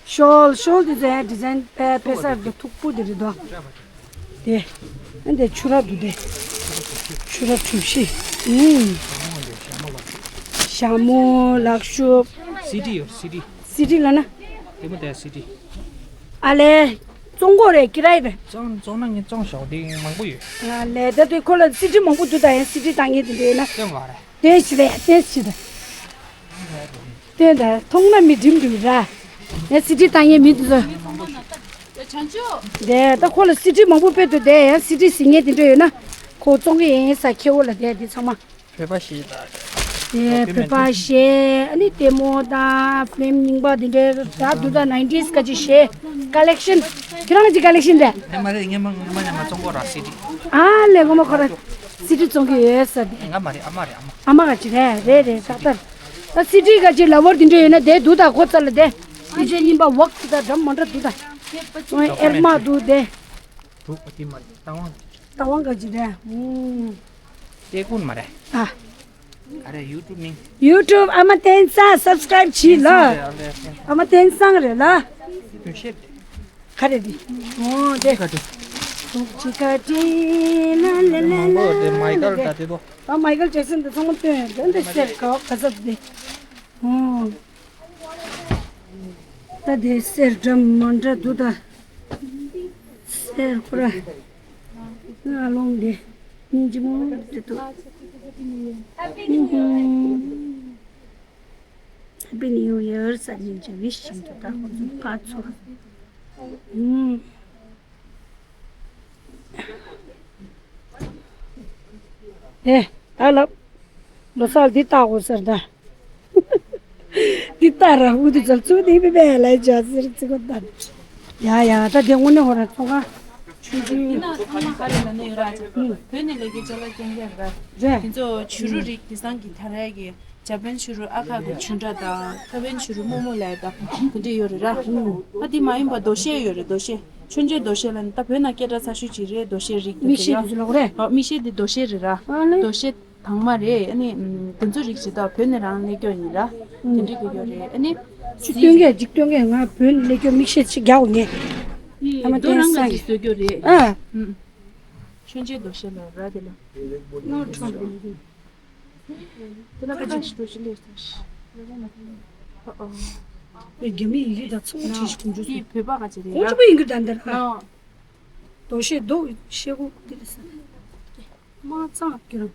ཤོལ་ཤོལ་དེ་ཚོའི་ཌི་ཛའིན་དཔེ་དཔེ་གསར་དུ་མཐུག་པོ་དེ་རེད་དོ། དེ། ཨ་འདི་ཆུ་ར་འདུག་དེ། ཆུ་ར་གྲུ་བཞི། ཨུམ། ཞྭ་མོ་ལག་ཤུབས། སི་ཌི་ཡོད་སི་ཌི། སི་ཌི་ལ་ན། དེ་མོ་དེ་སི་ཌི། ཨ་ལེ། བཙོང་གོ་རེད་ཀི་ར་ཡི་རེད། བཙོང་བཙོང་ན་ངས་བཙོང་ཞོག་དེ་མང་པོ་ཡོད། ཨ་ལེ་ད་དེ་ཁོ་ལ་སི་ཌི་མང་པོ་འདུག་ད་ཡང་སི་ཌི་བཏང་ངེས་དེ་འདྲ་ཡོད་ན། བཙོང་ག་རེད། དེ་ཞི་རེད་དེ་ཞི་རེད། དེ་འདྲ་མཐོང་ན་མི་འགྲིམ་འགྲིམ་ར། ཡང་སི་ཌི་བཏང་ངེས་མི་འདུག་ཟེར། དེ་ད་ཁོ་ལ་སི་ཌི་མང་པོ་སྤེལ་འདུག་དེ་ཡང་སི་ཌི་ཟིན་ངེས་དེ་འདྲ་ཡོད་ན། ཁོ་བཙོང་གི་ཡིན་ས་ཁེ་བོ་ལ་དེ་དེ་ཚང་མ། བོད་པ་ཞེས་དང་། དེ་བོད་པ་ཞེས་ཨ་ནི་ལྟད་མོ་དང་ཕི་ལིམ་རྙིང་པ་དེ་འདྲའི་ད་དུ་ད་ནའིན་ཊིས་ག་ཅིག་ཞེས་ཀ་ལེག་ཤན། ཁྱེད་རང་གི་ཀ་ལེག་ཤན་རེད། ཨེ་མ་རེད་ངས་མ་ངས་མ་ནས་མ་བཙོང་གོ་ར་སི་ཌི། ཨ་ལས་ངོ་མ་ཁོ་ར་སི་ཌི་བཙོང་གི་ཡོད་ས་དེ། ང་མ་རེད་ཨ་མ་རེད་ཨ་མ། ཨ་མ་ག་ཅིག་རེད་རེད་རེད་ཏག་ཏག་ད་སི་ཌི་ག་ཅིག་ལ་བོར་དེ་འདྲ་ཡོད་ན་དེ་དུ་ད་ཁོ་ཚ་ལ་དེ། དེ་ཚོའི་རྙིང་པ་ཝོག་དེ་ད་འགྲམ་མ་འདྲ་དུ་ད། ཨེར་མ་དུ་དེ། དུ་ཨ་དེ་མ་རེད་ཏ་ཝང་། ཏ་ཝང་ག་ཅིག་རེད། ཨུམ། དེ་ཀུན་མ་རེད། ཨ། ག་རེ་ཡུ་ཊུབ་མིང་། ཡུ་ཊུབ་ཨ་མ་བསྟན་སང་སབ་སི་ཀ་རའིབ་བྱིས་ལ། ཨ་མ་བསྟན་སང་རེད་ལ། དུ་ཤེར། ག་རེ་འདི། ཨོ་དེ། ག་དུ། ཐུགས་རྗེ་བཀའ་དྲིན་ལ་ལ་ལ་ལ། ཨོ་དེ་མའི་ཀལ་ད་དེ་དོ། ཨ་མའི་ཀལ་ཇེག་སན་དེ་ཚང་མ་སྟོན་དོན་དེ་སེར་ཁ་ག་ཟབ་དེ། ཨོ། ད་དེ་སེར་འདྲ་མ་འདྲ་འདུག་ད། སེར་ཁོ་ར། ང་ལོང་དེ། སྙིང་རྗེ་མོ་དེ་འདུག་ཧེ་པི་ནིའུ་ཡར་ཟེར་སྙིང་རྗེ་བིཤ་བྱེད་འདུག་ད་ཁོ་ཚོ་ཕར་ཚུར། ཨུམ། ཨེ། ད་ལབ། ལོ་གསར་འདི་བཏགས་དགོས་ཟེར་ད། འདི་བཏགས་ར་འུ་དུ་ཚོར་ཚུགས་འདི་མི་པའི་ལ་ཇ་ཟེར་ཚིག་པ་ད། ཡ་ཡ་ད་དེ་དངོས་གནས་ཧོ་ར་ཚོང་ཁང་ཆུང་ཆུང་། འདི་ན་ཚང་མ་ག་རེ་ལབ་ན་ཡོད་ར་ཅིག་བོད་ནས་ལས་ཀའི་ཅ་ལག་སྐྱོན་མཁན་ར། རེད། དེ་ཚོ་བྱུ་རུ་རིགས་དེང་སང་གི་དར་ཡག་གི་འཇར་པན་བྱུ་རུ་ཨ་ཁ་གི་ཆུ་འདྲ་དང་ཐའེ་ཝན་བྱུ་རུ་སྨུག་སྨུག་ལབ་ཡག་དང་དེ་འདྲ་ཡོད་རེད་ར། ཨ་དེ་མ་ཡིན་པ་རྡོ་ཤལ་ཡོད་རེད་རྡོ་ཤལ། མཆོད་མཇལ་རྡོ་ཤལ་ལ་ནི་ད་བོད་ནང་སྐད་གྲགས་ཚ་ཤོས་ཅིག་རེད་རྡོ་ཤལ་རིགས་དེ་མིག་ཤེལ་ཡ། དེ་ཚོ་ལོག་རེད། ཨ་མིག་ཤེལ་དེ་རྡོ་ཤལ་རེད་ར། ཨ་ནི། རྡོ་ཤལ་དྭངས་མ་རེད་ཨ་ནི། དེ་ཚོ་རིགས་ཅིག་ད་བོད་ནས་རང་སླེབས་ཀྱོག་ཡིན་ར། དེ་འདྲ་གི་ཡོད་རེད་ཨ་ནི། ཅི་སྟོན་གས་ཅིག་སྟོན་གས་ང་བོད་ནས་སླེབས་ཀྱོག་མིག་ཤེལ་ཅིག་རྒྱག་འོ་ངས། ཨ་མ་རྡོ་རང་ག་ཅིག་བཟོས་ཀྱོག་རེད། ཨ། མཆོད་མཇལ་རྡོ་ཤལ་ལ་ར་དེ་ལ། དེ་ལ་ཁ་ཅིག་ཞིག་འགྲོ་ཞིག་ལས་ས་ཞིག་ཨོ་ཨོ། རྒྱ་མི་ཡི་གེ་དང་ཚང་མ་བྲིས་ཤིག་ཁོང་ཚོས། དེ་བོད་པ་ག་ཅིག་རེད་ཡ། ཁོང་ཚོ་པ་ཡིན་གྱི་ད་འདི་ར། ཨོ། རྡོ་ཤལ་རྡོ་ཤལ་སྒོ་དེ་རེད་ས། མ་གཙང་གྱུར།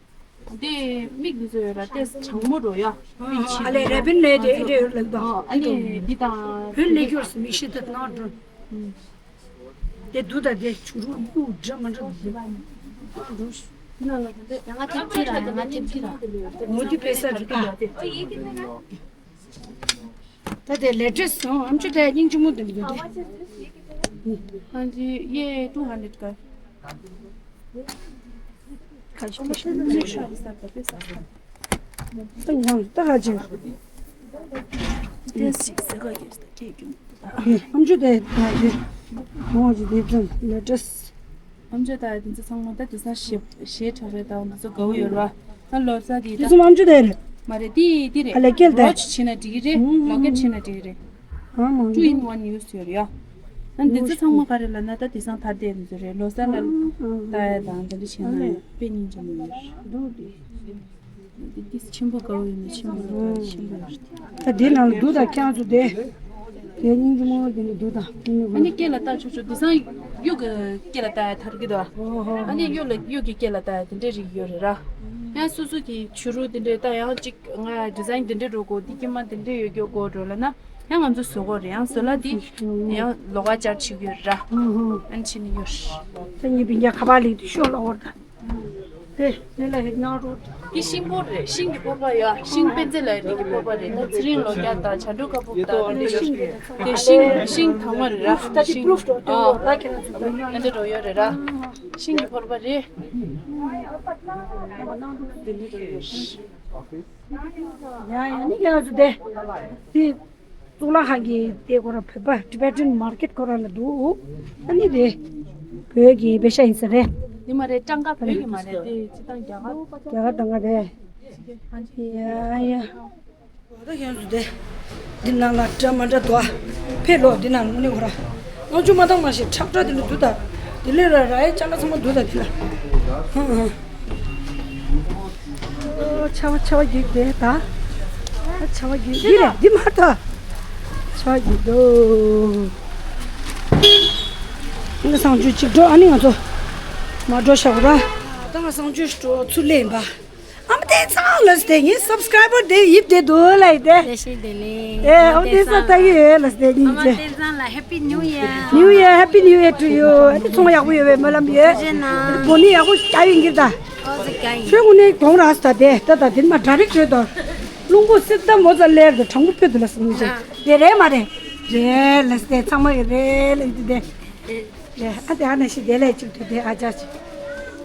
དེ་མིག་འདི་ཚོ་ཡོད་ར་ཏེས་གྲང་མོ་འགྲོ་ཡ། མིག་ཕྱིས། ཨ་ལས་རེ་བིན་ལས་དེ་ཨེ་འདྲ་ཡོད་ལགས་དང་། ཨ་ནི་འདི་དང་། བོད་ལས་སྐྱོར་སུ་མིག་ཤེལ་དེ་ནང་འགྲོ། དེ་དུ་ད་དེ་ཆུ་རུ་ཡུ་འདྲ་མ་འདྲ་འདུག་ཡང་ང་ཐེབས་ཀྱི་ར་ཡང་ང་ཐེབས་ཀྱི་ར། ངོ་དེ་པེ་ས་རེད་ད། ད་དེ་ལེ་ཊེ་སི་སོང་ཨམ་ཆུ་དེ་སྙིང་རྗེ་མོ་འདུག་འདུག་དེ། हाँ जी, ये two hundred का है। ད་ཡང་ད་ཧ་ཅང་། ཨམ་ཆུ་དེ་ད་དེ་མོ་ཅིག་དེ་ཙམ་ལེ་ཊེ་སི། ཨམ་ཆུ་ད་དེ་ཚོ་ཚང་མ་ད་དེ་ཚོ་ཞེ་ཞེ་དྲག་རེད་ད་དེ་ཚོ་དགའ་བོ་ཡོད་ར། ད་ལོ་གསར་དེ་དེ་ད་ཚོ་ཨམ་ཆུ་དེ་རེད། མ་རེད་དེ་དེ་རེད། ཨ་ལེ་ཀེལ་དེ། ཝོ་ཆི་བྱས་ན་འགྲིག་གི་རེད། ལོ་ཀེཊ་བྱས་ན་འགྲིག་གི་རེད། ཨ་མ་two in one use ཡོད་རེད་ཡ། ཨ་འདི་ཚོ་ཚང་མ་ག་རེ་ལབ་ན་ད་དེང་སང་དར་དེ་འདི་ཚོ་རེད་ལོ་གསར་ལ་ལྟ་ཡ་དང་འདི་འདྲ་བྱས་ན་དཔེ་སྙིང་རྗེ་མོ་ཡོད་རེད། འདི་ཆེན་པོ་དགའ་བོ་ཡོད་ན་ཆེན་པོ་ལ་ཆེན་པོ་ཡོད་རེད། ད་འདི་ནང་ལ་འདུག་ད་ཁྱེད་རང་ཚོ་དེ། དེ་སྙིང་རྗེ་མོ་དེ་ནི་འདུག་ད་སྙིང་རྗེ་མོ། ཨ་ནི་སྐེ་ལ་བཏགས་ཆོག་ཆོག་འདི་སང་གཡུག་གི་སྐེ་ལ་བཏགས་ཡ་ཐར་གི་འདུག་ཨ་ནི་གཡུག་ལ་གཡུག་གི་སྐེ་ལ་བཏགས་ཡ་དེ་འདྲའི་རིགས་ཡོད་རེད་ར། ཡང་སོ་སོ་གི་བྱུ་རུ་དེ་འདྲའི་ད་ཡང་གཅིག་ང་ཌི་ཛའིན་དེ་འདྲའི་འགྲོ་དགོས་འདི་དཀྱིལ་མ་དེ་འདྲའི་ཡོད་རྒྱུ་དགོས་འགྲོ་ལ་ན། ཡང་ང་ཚོ་བཟོ་དགོས་རེད། ཡང་བཟོ་ལ་དེ་ཡང་ལོགས་ཀ་བཅར་བྱེད་ཀྱི་ཡོད་ར། ཨ་ནི་ཕྱིན་ནི་ཡོད་རེད། ད་ངའི་སྤུན་ཀྱག་ཁ་པར་ལེགས་དུ་ཤོག་ལ་འོར་ད། དེ་དེ་ལ་ཧེ་ཉག་རོ། དེ་ཤིང་ཕོར་རེད། ཤིང་གི་ཕོར་པ་ཡ། ཤིང་དཔེ་མཛེས་ལ་རིགས་ཀྱི་ཕོར་པ་རེད། ད་ཚེ་རིང་ལོ་བརྒྱ་དང་བྱ་འབྲུག་ཁ་སྦུབ་དང་དེ་ཤིང་དེ་ཤིང་ཤིང་དྭངས་མ་རེད་ར། ད་དེ་ཤིང་པུ་རུབ་འགྲོ་དེ་ཨོ་ད་ཁྱེད་རང་ཚོ་དེ་ཨེ་འདྲ་འགྲོ་ཡོད་རེད་ར། ཤིང་གི་ཕོར་པ་རེད། དེ་འདྲ་འགྲོ་ཡོད་རེད། ཡ་ཡ་ནི་ཁྱེད་རང་ཚོ་དེ་དེ། གཙུག་ལག་ཁང་གི་དེ་ཁོ་ར་བོད་པ་Tibetan market ཁོ་ར་ལ་འདུག་ཨ་ནི་དེ་བོད་ཀྱི་པེ་ཤ་ཡིན་ས་རེད། འདི་མ་རེད། སྤྲང་ཀ་བོད་ཀྱི་མ་རེད། དེ་སྤྱི་བཏང་རྒྱ་གར། རྒྱ་གར་སྤྲང་ཀ་རེད། ཡ་ཡ། ད་ཡོངས་སུ་དེ་འདི་ནང་ལ་འདྲ་མ་འདྲ་འདུག་ཨ་ཕེབས་ལོག་འདི་ནང་དངོས་གནས་ཁོ་ར་ང་ཆུ་མ་བཏང་མ་ཤེས་ཁྲག་ཁྲག་དེ་ལ་འདུག་ད་དེ་ལས་ར་ར་ཡའི་ཅ་ལག་ཚང་མ་འདུག་ད་དེ་ལ་ཧང་ཧང་། ཨོ་ཆར་པ་ཆར་པ་རྒྱུག་དེ་ད། ཨ་ཆར་པ་རྒྱུག་འདི་རེད་འདི་མ་ད། ཆར་པ་རྒྱུག་དོ། ང་གསང་སྤྱོད་གཅིག་འགྲོ་ཨ་ནི་ང་ཚོ་མ་འགྲོ་ཤག་ར། ད་ང་གསང་སྤྱོད་འགྲོ་ཚུར་སླེབས་ཡིན་པ། ཨ་མ་བསྟན་ཚང་ལ་སྟེ་ངའི་སབ་སི་ཀ་རའི་བར་དེ་ཡིབ་དེ་འདུག་ལ་ཡི་དེ། བཀྲ་ཤིས་བདེ་ལེགས། ཨེ་ཨ་མ་བསྟན་ཚང་ལྟ་གི་ཡོད་ལ་སྟེ་ཨ་མ་སྙིང་རྗེ། བསྟན་ཚང་ལ་Happy New Year། New Year, Happy New Year to you. ཨ་ནི་ཚོང་ཡག་པོ་ཡོད་པའི་སྨོན་ལམ་ཡོད། ཐུགས་རྗེ་གནང་། བོ་ནི་ཡག་པོ་བྱ་ཡིན་གྱི་ད། ཨོ་ཙི་ཀ་ཡིན། ཁྱོད་ཀུན་ནས་གདོང་ར་ས་དེ་ད་ད་དེ་མ་འདྲ་རིགས་བྱོས་དོ། རླུང་པོ་སིར་ད་མོ་ཙ་ལེར་དུ་དྲང་པོ་ཕུད་དུ་ལ་སོང་ཅི། ཨ་དེ་རེད་མ་རེད། རེད་ལ་སྟེ་ཚང་མ་ཡོད་རེད་ལ་ཡི་དེ། ལས་ཨ་དེ་ཨ་ན་ཞིག་དེ་ལས་གཅིག་ཏུ་དེ་ཨ་ཅག་ཅིག་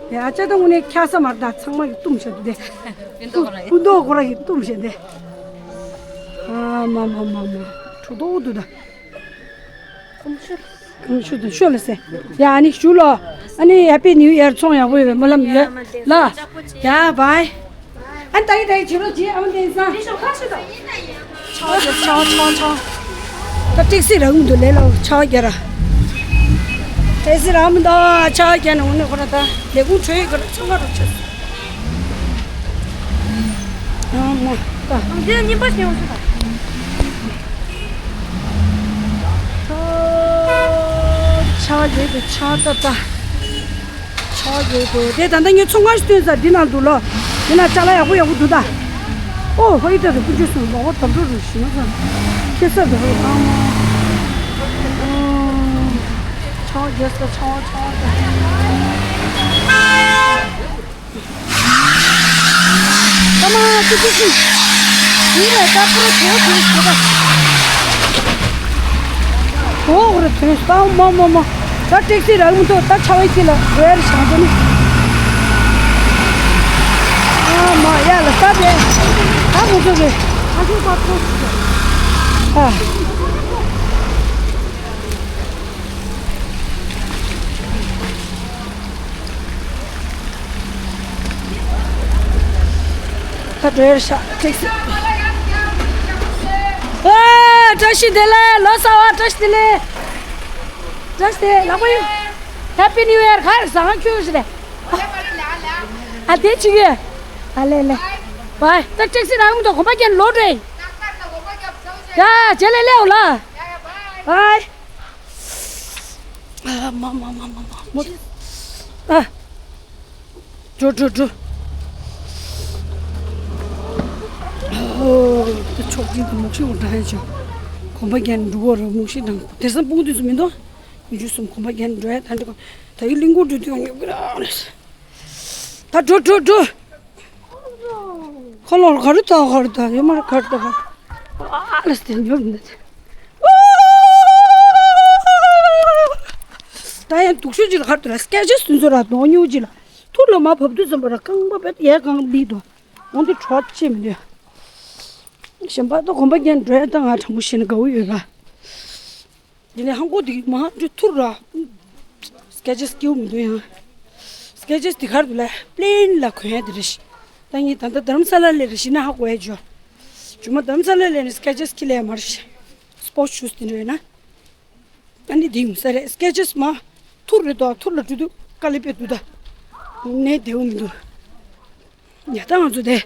དེ་ཨ་ཅག་དང་དངོས་གནས་ཁྱག་ས་མར་དང་ཚང་མ་གི་བཏུམ་བྱ་དུ་དེ། སྤུ་མདོག་ཁོ་ར་ཡི་བཏུམ་བྱ་དེ། ཨ་མ་མ་མ་མ་གྲུ་དོག་དུ་ད། གང་ཤུ་དང་ཤོ་ལ་སེ། ཡ་ཨ་ནི་ཞུ་ལོ། ཨ་ནི་Happy New Year ཚོང་ཡག་པོ་ཡོད་པའི་སྨོན་ལམ་ཡོད་ལ། ཡ་བའི། ཨ་ནི་ད་ཡི་ད་ཡི་བྱེད་རོགས་བྱེད་ཨ་མ་བསྟན་ས། ཆའོ་ཆའོ་ཆའོ་ཆའོ། ད་ཊེག་སི་རག་མི་འདུག་ལས་ལ་ཆའོ་རྒྱ་ར། ཊེག་སི་རག་མི་འདུག་ཆའོ་རྒྱ་ནས་འོ་ནས་ཁོ་ར་ད་ལས་ཁུངས་གྲོལ་ཡོད་ཁོ་ར་ཚང་མ་རོགས་བྱེད། ཨ་མ་ད། འདི་ཉིན་པ་ཞིག་ཡོང་ཤོག་ད། ཆའོ་རྒྱ་དེ་ཆའོ་ད་ད། ཆའོ་ཡོད་དོ། དེ་ད་ལྟ་ངས་ཚོང་ཁང་ཞིག་བཏོན་ས་འདི་ནང་འདུག་ལོ། འདི་ནང་ཅ་ལག་ཡག་པོ་ཡག་པོ་འདུག་ད། ཨོ་ཧོ་ཡི་ད་རུ་ཀུན་སྤྱོད་སུ་ལོག་པ་དམ་འགྲོ་རུ་ཞིག་ན་ཙང་ཁེ་ས་འདུག་ཨ་མ། ཨོ། ཆའོ་རྒྱས་ད་ཆའོ་ཆའོ་ད། ཨ་མ་ཙི་ཙི་ཙི། ཡིན་ལ་ད་ཁོ་ར་བྲོས་བྲོས་བྲོས་པ། ཨོ་ཁོ་ར་བྲོས་ད་མ་མ་མ། ད་ཊེག་སི་རག་མི་འདུག་ད་ཆ་བའི་དཀྱིལ་ལ་བྲོས་རེ་བྱང་ཚོ་ནི། ཨ་མ་ཡ་ལ་ད་བྲོས། ད་ཁོ་ཚོ་རེ། ཨ་ཁོ་པ་ཁོ་ཨ། ད་འགྲོ་ཡར་ཤག་ཊེག་སི། ཨ། བཀྲ་ཤིས་བདེ་ལེགས། ལོ་གསར་པ་བཀྲ་ཤིས་བདེ་ལེགས། བཀྲ་ཤིས་བདེ་ལེགས་ལགས་མོ་ཡིན། Happy New Year། ག་རེ་བཟང་ཁྱོད་ཞིག་ལས། ཨ་དེ་ཅིག་ཡོད། ཨ་ལེ་ལེ། བའི་ད་ཊེག་སི་རང་མི་འདུག་གོམ་པ་རྒྱན་ལོག་འགྲོ་ཡིན། ཡ་རྗེས་ལེ་ལེའོ་ལ། བའི། ཨ་མ་མ་མ་མ་མ་མོ། ཨ། འགྲོ་འགྲོ་འགྲོ། ཨོ། ད་ཕྱོགས་གཅིག་ཏུ་མུག་ཤི་འོ་འདྲ་ཡ་ཆོ། གོམ་པ་རྒྱན་འགྲོ་བོ་ར་མུག་ཤི་དང་དེ་སང་སྤུངས་དུས་སུ་མི་འདུག་མི་འཇུ་གསུམ་གོམ་པ་རྒྱན་འགྲོ་ཡ་ད་འདྲ་གོ། ད་ཡི་གླིང་སྐོར་འགྲོ་དུས་ཡང་ཉོབ་གི་ར་ལས། ད་འགྲོ་འགྲོ་འགྲོ། ཁོ་ལོར་ག་རུ་ད་ག་རུ་ད་ཡོད་མ་རུ་ག་རུ་ད་ག་རུ། ཨ་ལས་དེ་ཉོབ་འདི། ད་ཡང་སྡུག་ཤོས་ཅིག་ལ་ག་རུ་ད་ལ་སྐད་ཆ་སུན་ཚོ་ར་གདོང་ཉུང་ཅིག་ལ། ཐུར་ལ་མ་བབས་དུས་ཙམ་པ་ར་རྐང་པ་བེད་ཡས་གང་ལི་དོ། འོང་དུ་གྲོགས་ཅི་མི་འདུག་གཞན་པ་ད་གོམ་པ་རྒྱན་འགྲོ་ཡ་ད་ང་དྲང་པོ་བཤད་ན་དགའ་བོ་ཡོད་ལ། དེ་ནས་ཧང་གོ་དེ་མ་འགྲོ་ཐུར་ར། སྐད་ཆ་སྐྱེའུ་མི་འདུག་ཡང་། སྐད་ཆ་དེ་གར་དུ་ལ་པླེན་ལ་གོན་ཡ་དེ་རེད་ཤི། ད་ངས་ད་ལྟ་དྷ་རམ་ས་ལ་ལས་རེད་ཤི་ན་ཧ་གོ་ཡ་ཇོ། ཇུ་མ་དྷ་རམ་ས་ལ་ལས་ནས་སྐད་ཆ་སྐྱེ་ལས་ཡ་མ་རེད་ཤི། སྤོ་ཆུ་དེ་འདྲ་ཡོད་ན། ཨ་ནི་དེ་ཡིན་ས་རེད་སྐད་ཆ་མ། ཐུར་རེད་དོ་ཐུར་ལ་འགྲོ་དུས་དཀའ་ལས་དཔེ་འདུག་ད། ནས་བདེ་བོ་མི་འདུག་ཉ་ད་ང་ཚོ་དེ།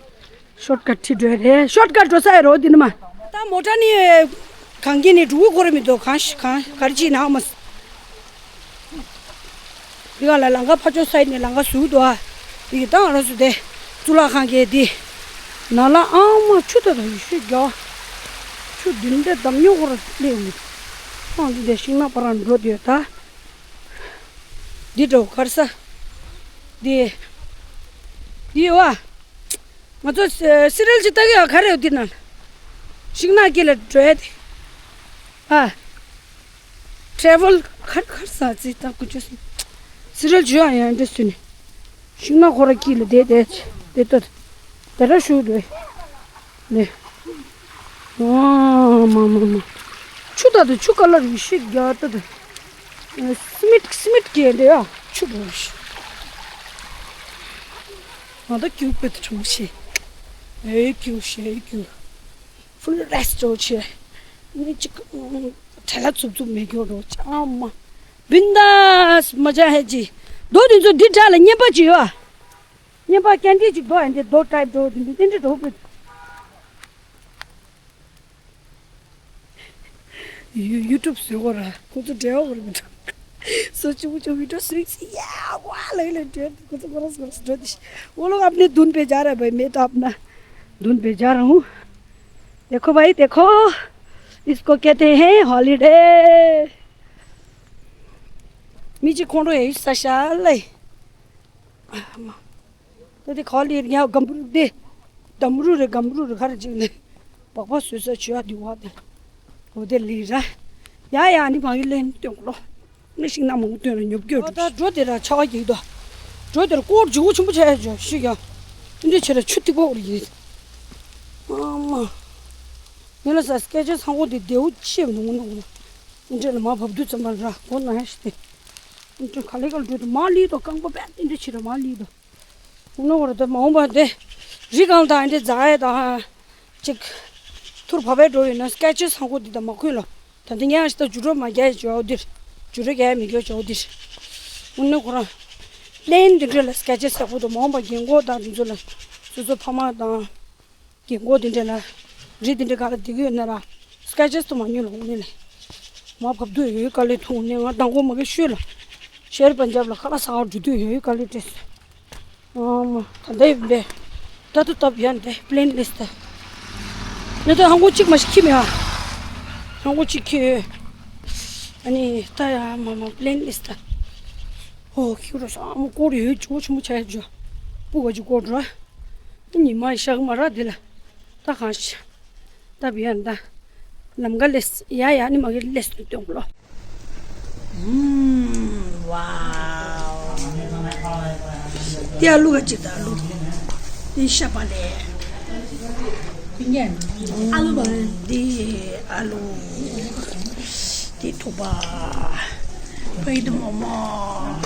ཤོཊ་ཀཊ་ཁྲིད་འགྲོ་རེད། ཤོཊ་ཀཊ་འགྲོ་ས་ཡོད་རེད་འོ་འདི་ནི་མ། ད་མོ་ཊ་ནི་གང་གི་ནི་འགྲོ་གི་ཁོ་རེ་མི་འདུག་གང་ཤི་གང་ག་རེ་ཅིག་ནང་མ། འདི་ག་ལ་ལམ་ཁ་ཕར་ཕྱོགས་སའིཌ་ནས་ལམ་ཁ་ཟུར་འདུག་ཨ། འདི་གི་ད་ང་རང་ཚོ་དེ་གཙུག་ལག་ཁང་གི་འདི་ནང་ལ་ཨ་མ་ཆུ་ད་ད་ཡེ་ཤེས་རྒྱ། ཆུ་འདི་འདྲ་འདམ་ཉོ་ཁོ་ར་སླེབས་མི། ཨ་འདི་དེ་ཤིང་ནགས་པ་རང་འགྲོ་དུས་ད། འདི་འགྲོ་གར་ས། འདི། འདི་ཡོད་ཨ། ང་ཚོ་སི་རེལ་ཅིག་ལྟ་གི་ཡོད་ག་རེ་ཡོད་འདི་ན། ཤིང་ནགས་དཀྱིལ་ལ་འགྲོ་ཡ་དེ། ཨ། ཊེ་རེ་ཝལ་གར་གར་ས་ཙི་ད་ཀུ་ཅོ་སི། སི་རེལ་ཇོ་ཡང་ཡང་འདྲེ་སུ་ནི། ཤིང་ནགས་ཁོ་ར་དཀྱིལ་ལ་བསྡད་བསྡད་བསྡད་ད། དེ་འདྲ་ཞུ་འདོད། ནི། ཨ་མ་མ་མ། ཆུ་ད་དུ་ཆུ་ཀ་ལར་ཡེ་ཤེས་རྒྱ་ད་དུ། སི་མིད་སི་མིད་གྱི་འདྲ་ཡ་ཆུ་འགྲོ་ཤི། ང་ད་རྒྱུག་པའི་དུ་གྲོང་ཤི། ཨེ་རྒྱུག་ཤི་ཨེ་རྒྱུག་ཕུལ་རེ་སི་ཊོ་ཆེ། ནི་ཅིག་བྲེལ་ལ་འཚུབ་འཚུབ་མེད་རྒྱུ་རོ་ཅང་མ། བིན་དཱས་མ་ཇ་ཧེ་ཇི། རྡོ་དེ་ཚོ་འདི་དྲ་ལ་བརྙན་པ་ཅིག་ཡོད་ཨ། བརྙན་པ་སྐད་འདྲེ་ཅིག་རྡོ་ཡ་འདི་རྡོ་ཊའིབ་འགྲོ་དེ་འདི་ཏན་ཏན་འགྲོ་དགོས། you- YouTube से हो रहा है। कुछ ड्राइवर भी था। सोचो मुझे वीडियो स्विच से या वाह लग ले ड्राइवर कुछ बड़ा बड़ा ड्राइवर। वो लोग अपने धुन पे जा रहे हैं भाई, मैं तो अपना धुन पे जा रहा हूँ। देखो भाई देखो, इसको कहते हैं हॉलीडे। मिची खोंडो है सशाले। ད་དེ་ག་ལེར་ཡ་སྒམ་རུ་དེ། སྒམ་རུ་རེད་སྒམ་རུ་རེད་ག་རེ་ཅིག་ནས། སྦག་སྦག་བཟོས་ས་བྱོས་ཨ་དེ་བ་དེ། འོ་དེ་ལི་ར། ཡ་ཡ་ནི་མ་ཡི་ལེན་སྟོན་གོ་ལོ། ནི་ཤིང་ནགས་མང་པོ་སྟོན་ལ་ཉོབ་སྐྱོ་འགྲོ། ད་འགྲོ་དེ་ར་ཆ་བ་གིས་དོ། འགྲོ་དེར་ཀོར་ཇུ་བོ་ཆེན་པོ་ཆ་ཡ་ཇོ་ཤི་ཡ། དེ་འདྲ་ཆེ་ར་ཆུ་ཐིགས་པོ་རེ་ཡིན། ཨ་མ། ངས་ལ་ས་སྐད་ཆ་ཚང་པོ་དེ་བདེ་བོ་ཆེ་མི་འདུག་ངོ་ནོ་ངོ་ནོ། དེ་འདྲ་ལ་མ་བབ་དུས་ཙམ་པ་ར་གོ་ན་ཡ་ཤི་དེ། དེ་འདྲ་ག་ལེ་ག་ལེ་འགྲོ་དུས་མ་ལི་དོ་རྐང་པ་པད་དེ་འདྲ་ཆེ་ར་མ་ལི་དོ། འོ་ན་འོ་ར་ད་མ་འོངས་པ་འདི་རི་སྒང་དང་འདི་རྫ་ཡ་དང་ཅིག་ཐུར་བབས་པའི་འགྲོ་ཡོད་ན་སྐད་ཆ་ཚང་པོ་འདི་དང་མ་ཁུལ་ལ་ད་འདི་ངས་ཨ་ཤི་ད་ཇུ་རོ་མ་རྒྱག་ཡ་ཇོ་འདིར་ཇུ་རོ་རྒྱག་ཡ་མི་རྒྱོ་ཇོ་འདིར། འོ་ན་ཁོ་རང་པི་ལེན་འདི་འདྲ་ལ་སྐད་ཆ་ཚང་པོ་དང་མ་འོངས་པ་རྒན་གོག་དང་འདི་ཚོ་ལ་སོ་སོ་ཕ་མ་དང་། རྒན་གོག་དེ་འདྲ་ལ། རི་དེ་འདྲ་ག་ལ་བསྡད་ཀྱི་ཡོད་ན་ར། སྐད་ཆ་ཚོ་མ་ཉོ་ལ་འོང་ནི་ལས། མ་བབ་དུས་ཡོད་ག་ལེ་ཐུང་ནས་ང་མདང་དགོང་མ་གི་ཤོད་ལ། ཤེར་པན་ཇབ་ལ་ཁ་ལག་ཟ་བར་འགྲོ་དུས་ཡོད་ག་ལེ་བྲེས། ཨ་མ་ད་ལྟ་ཡིན་པས། ད་དུ་སྟབས་ཡག་འདི་པི་ལེན་ལིས་ཏི། ནི་ད་ཧང་གོ་གཅིག་མ་ཞིག་ཁྱི་མེད་ཨ། ཧང་གོ་གཅིག་ཁྱི་ཡོད། ཨ་ནི་ད་ཡ་མ་མ་པི་ལེན་ལིས་ཏི། ཨོ་ཁྱི་རོ་ས་ཨ་མ་སྐོར་ཡོད་ཇོ་ཆུ་མོ་ཆ་ཡ་ཇོ། སྤུ་ག་ཇུ་སྐོར་འགྲོ། ཉི་མ་ཤག་མ་ར་དེ་ལ། ད་གང་ཤ། ད་བི་ཡ་ད། ལམ་ག་ལེས་ཡ་ཡ་ནི་མ་གི་ལེས་ཏུ་སྟོན་ལོ། ཨུམ། ཝའོ། དེ་ཨ་ལུ་ག་ཅིག་ད་ཨ་ལུ། དེ་ཤ་པ་ལེ། ཨ་ལུ་བ་རེད། དེ་ཨ་ལུ། དེ་ཐུག་པ། ཕ་ཡི་དེ་མོ་མོ།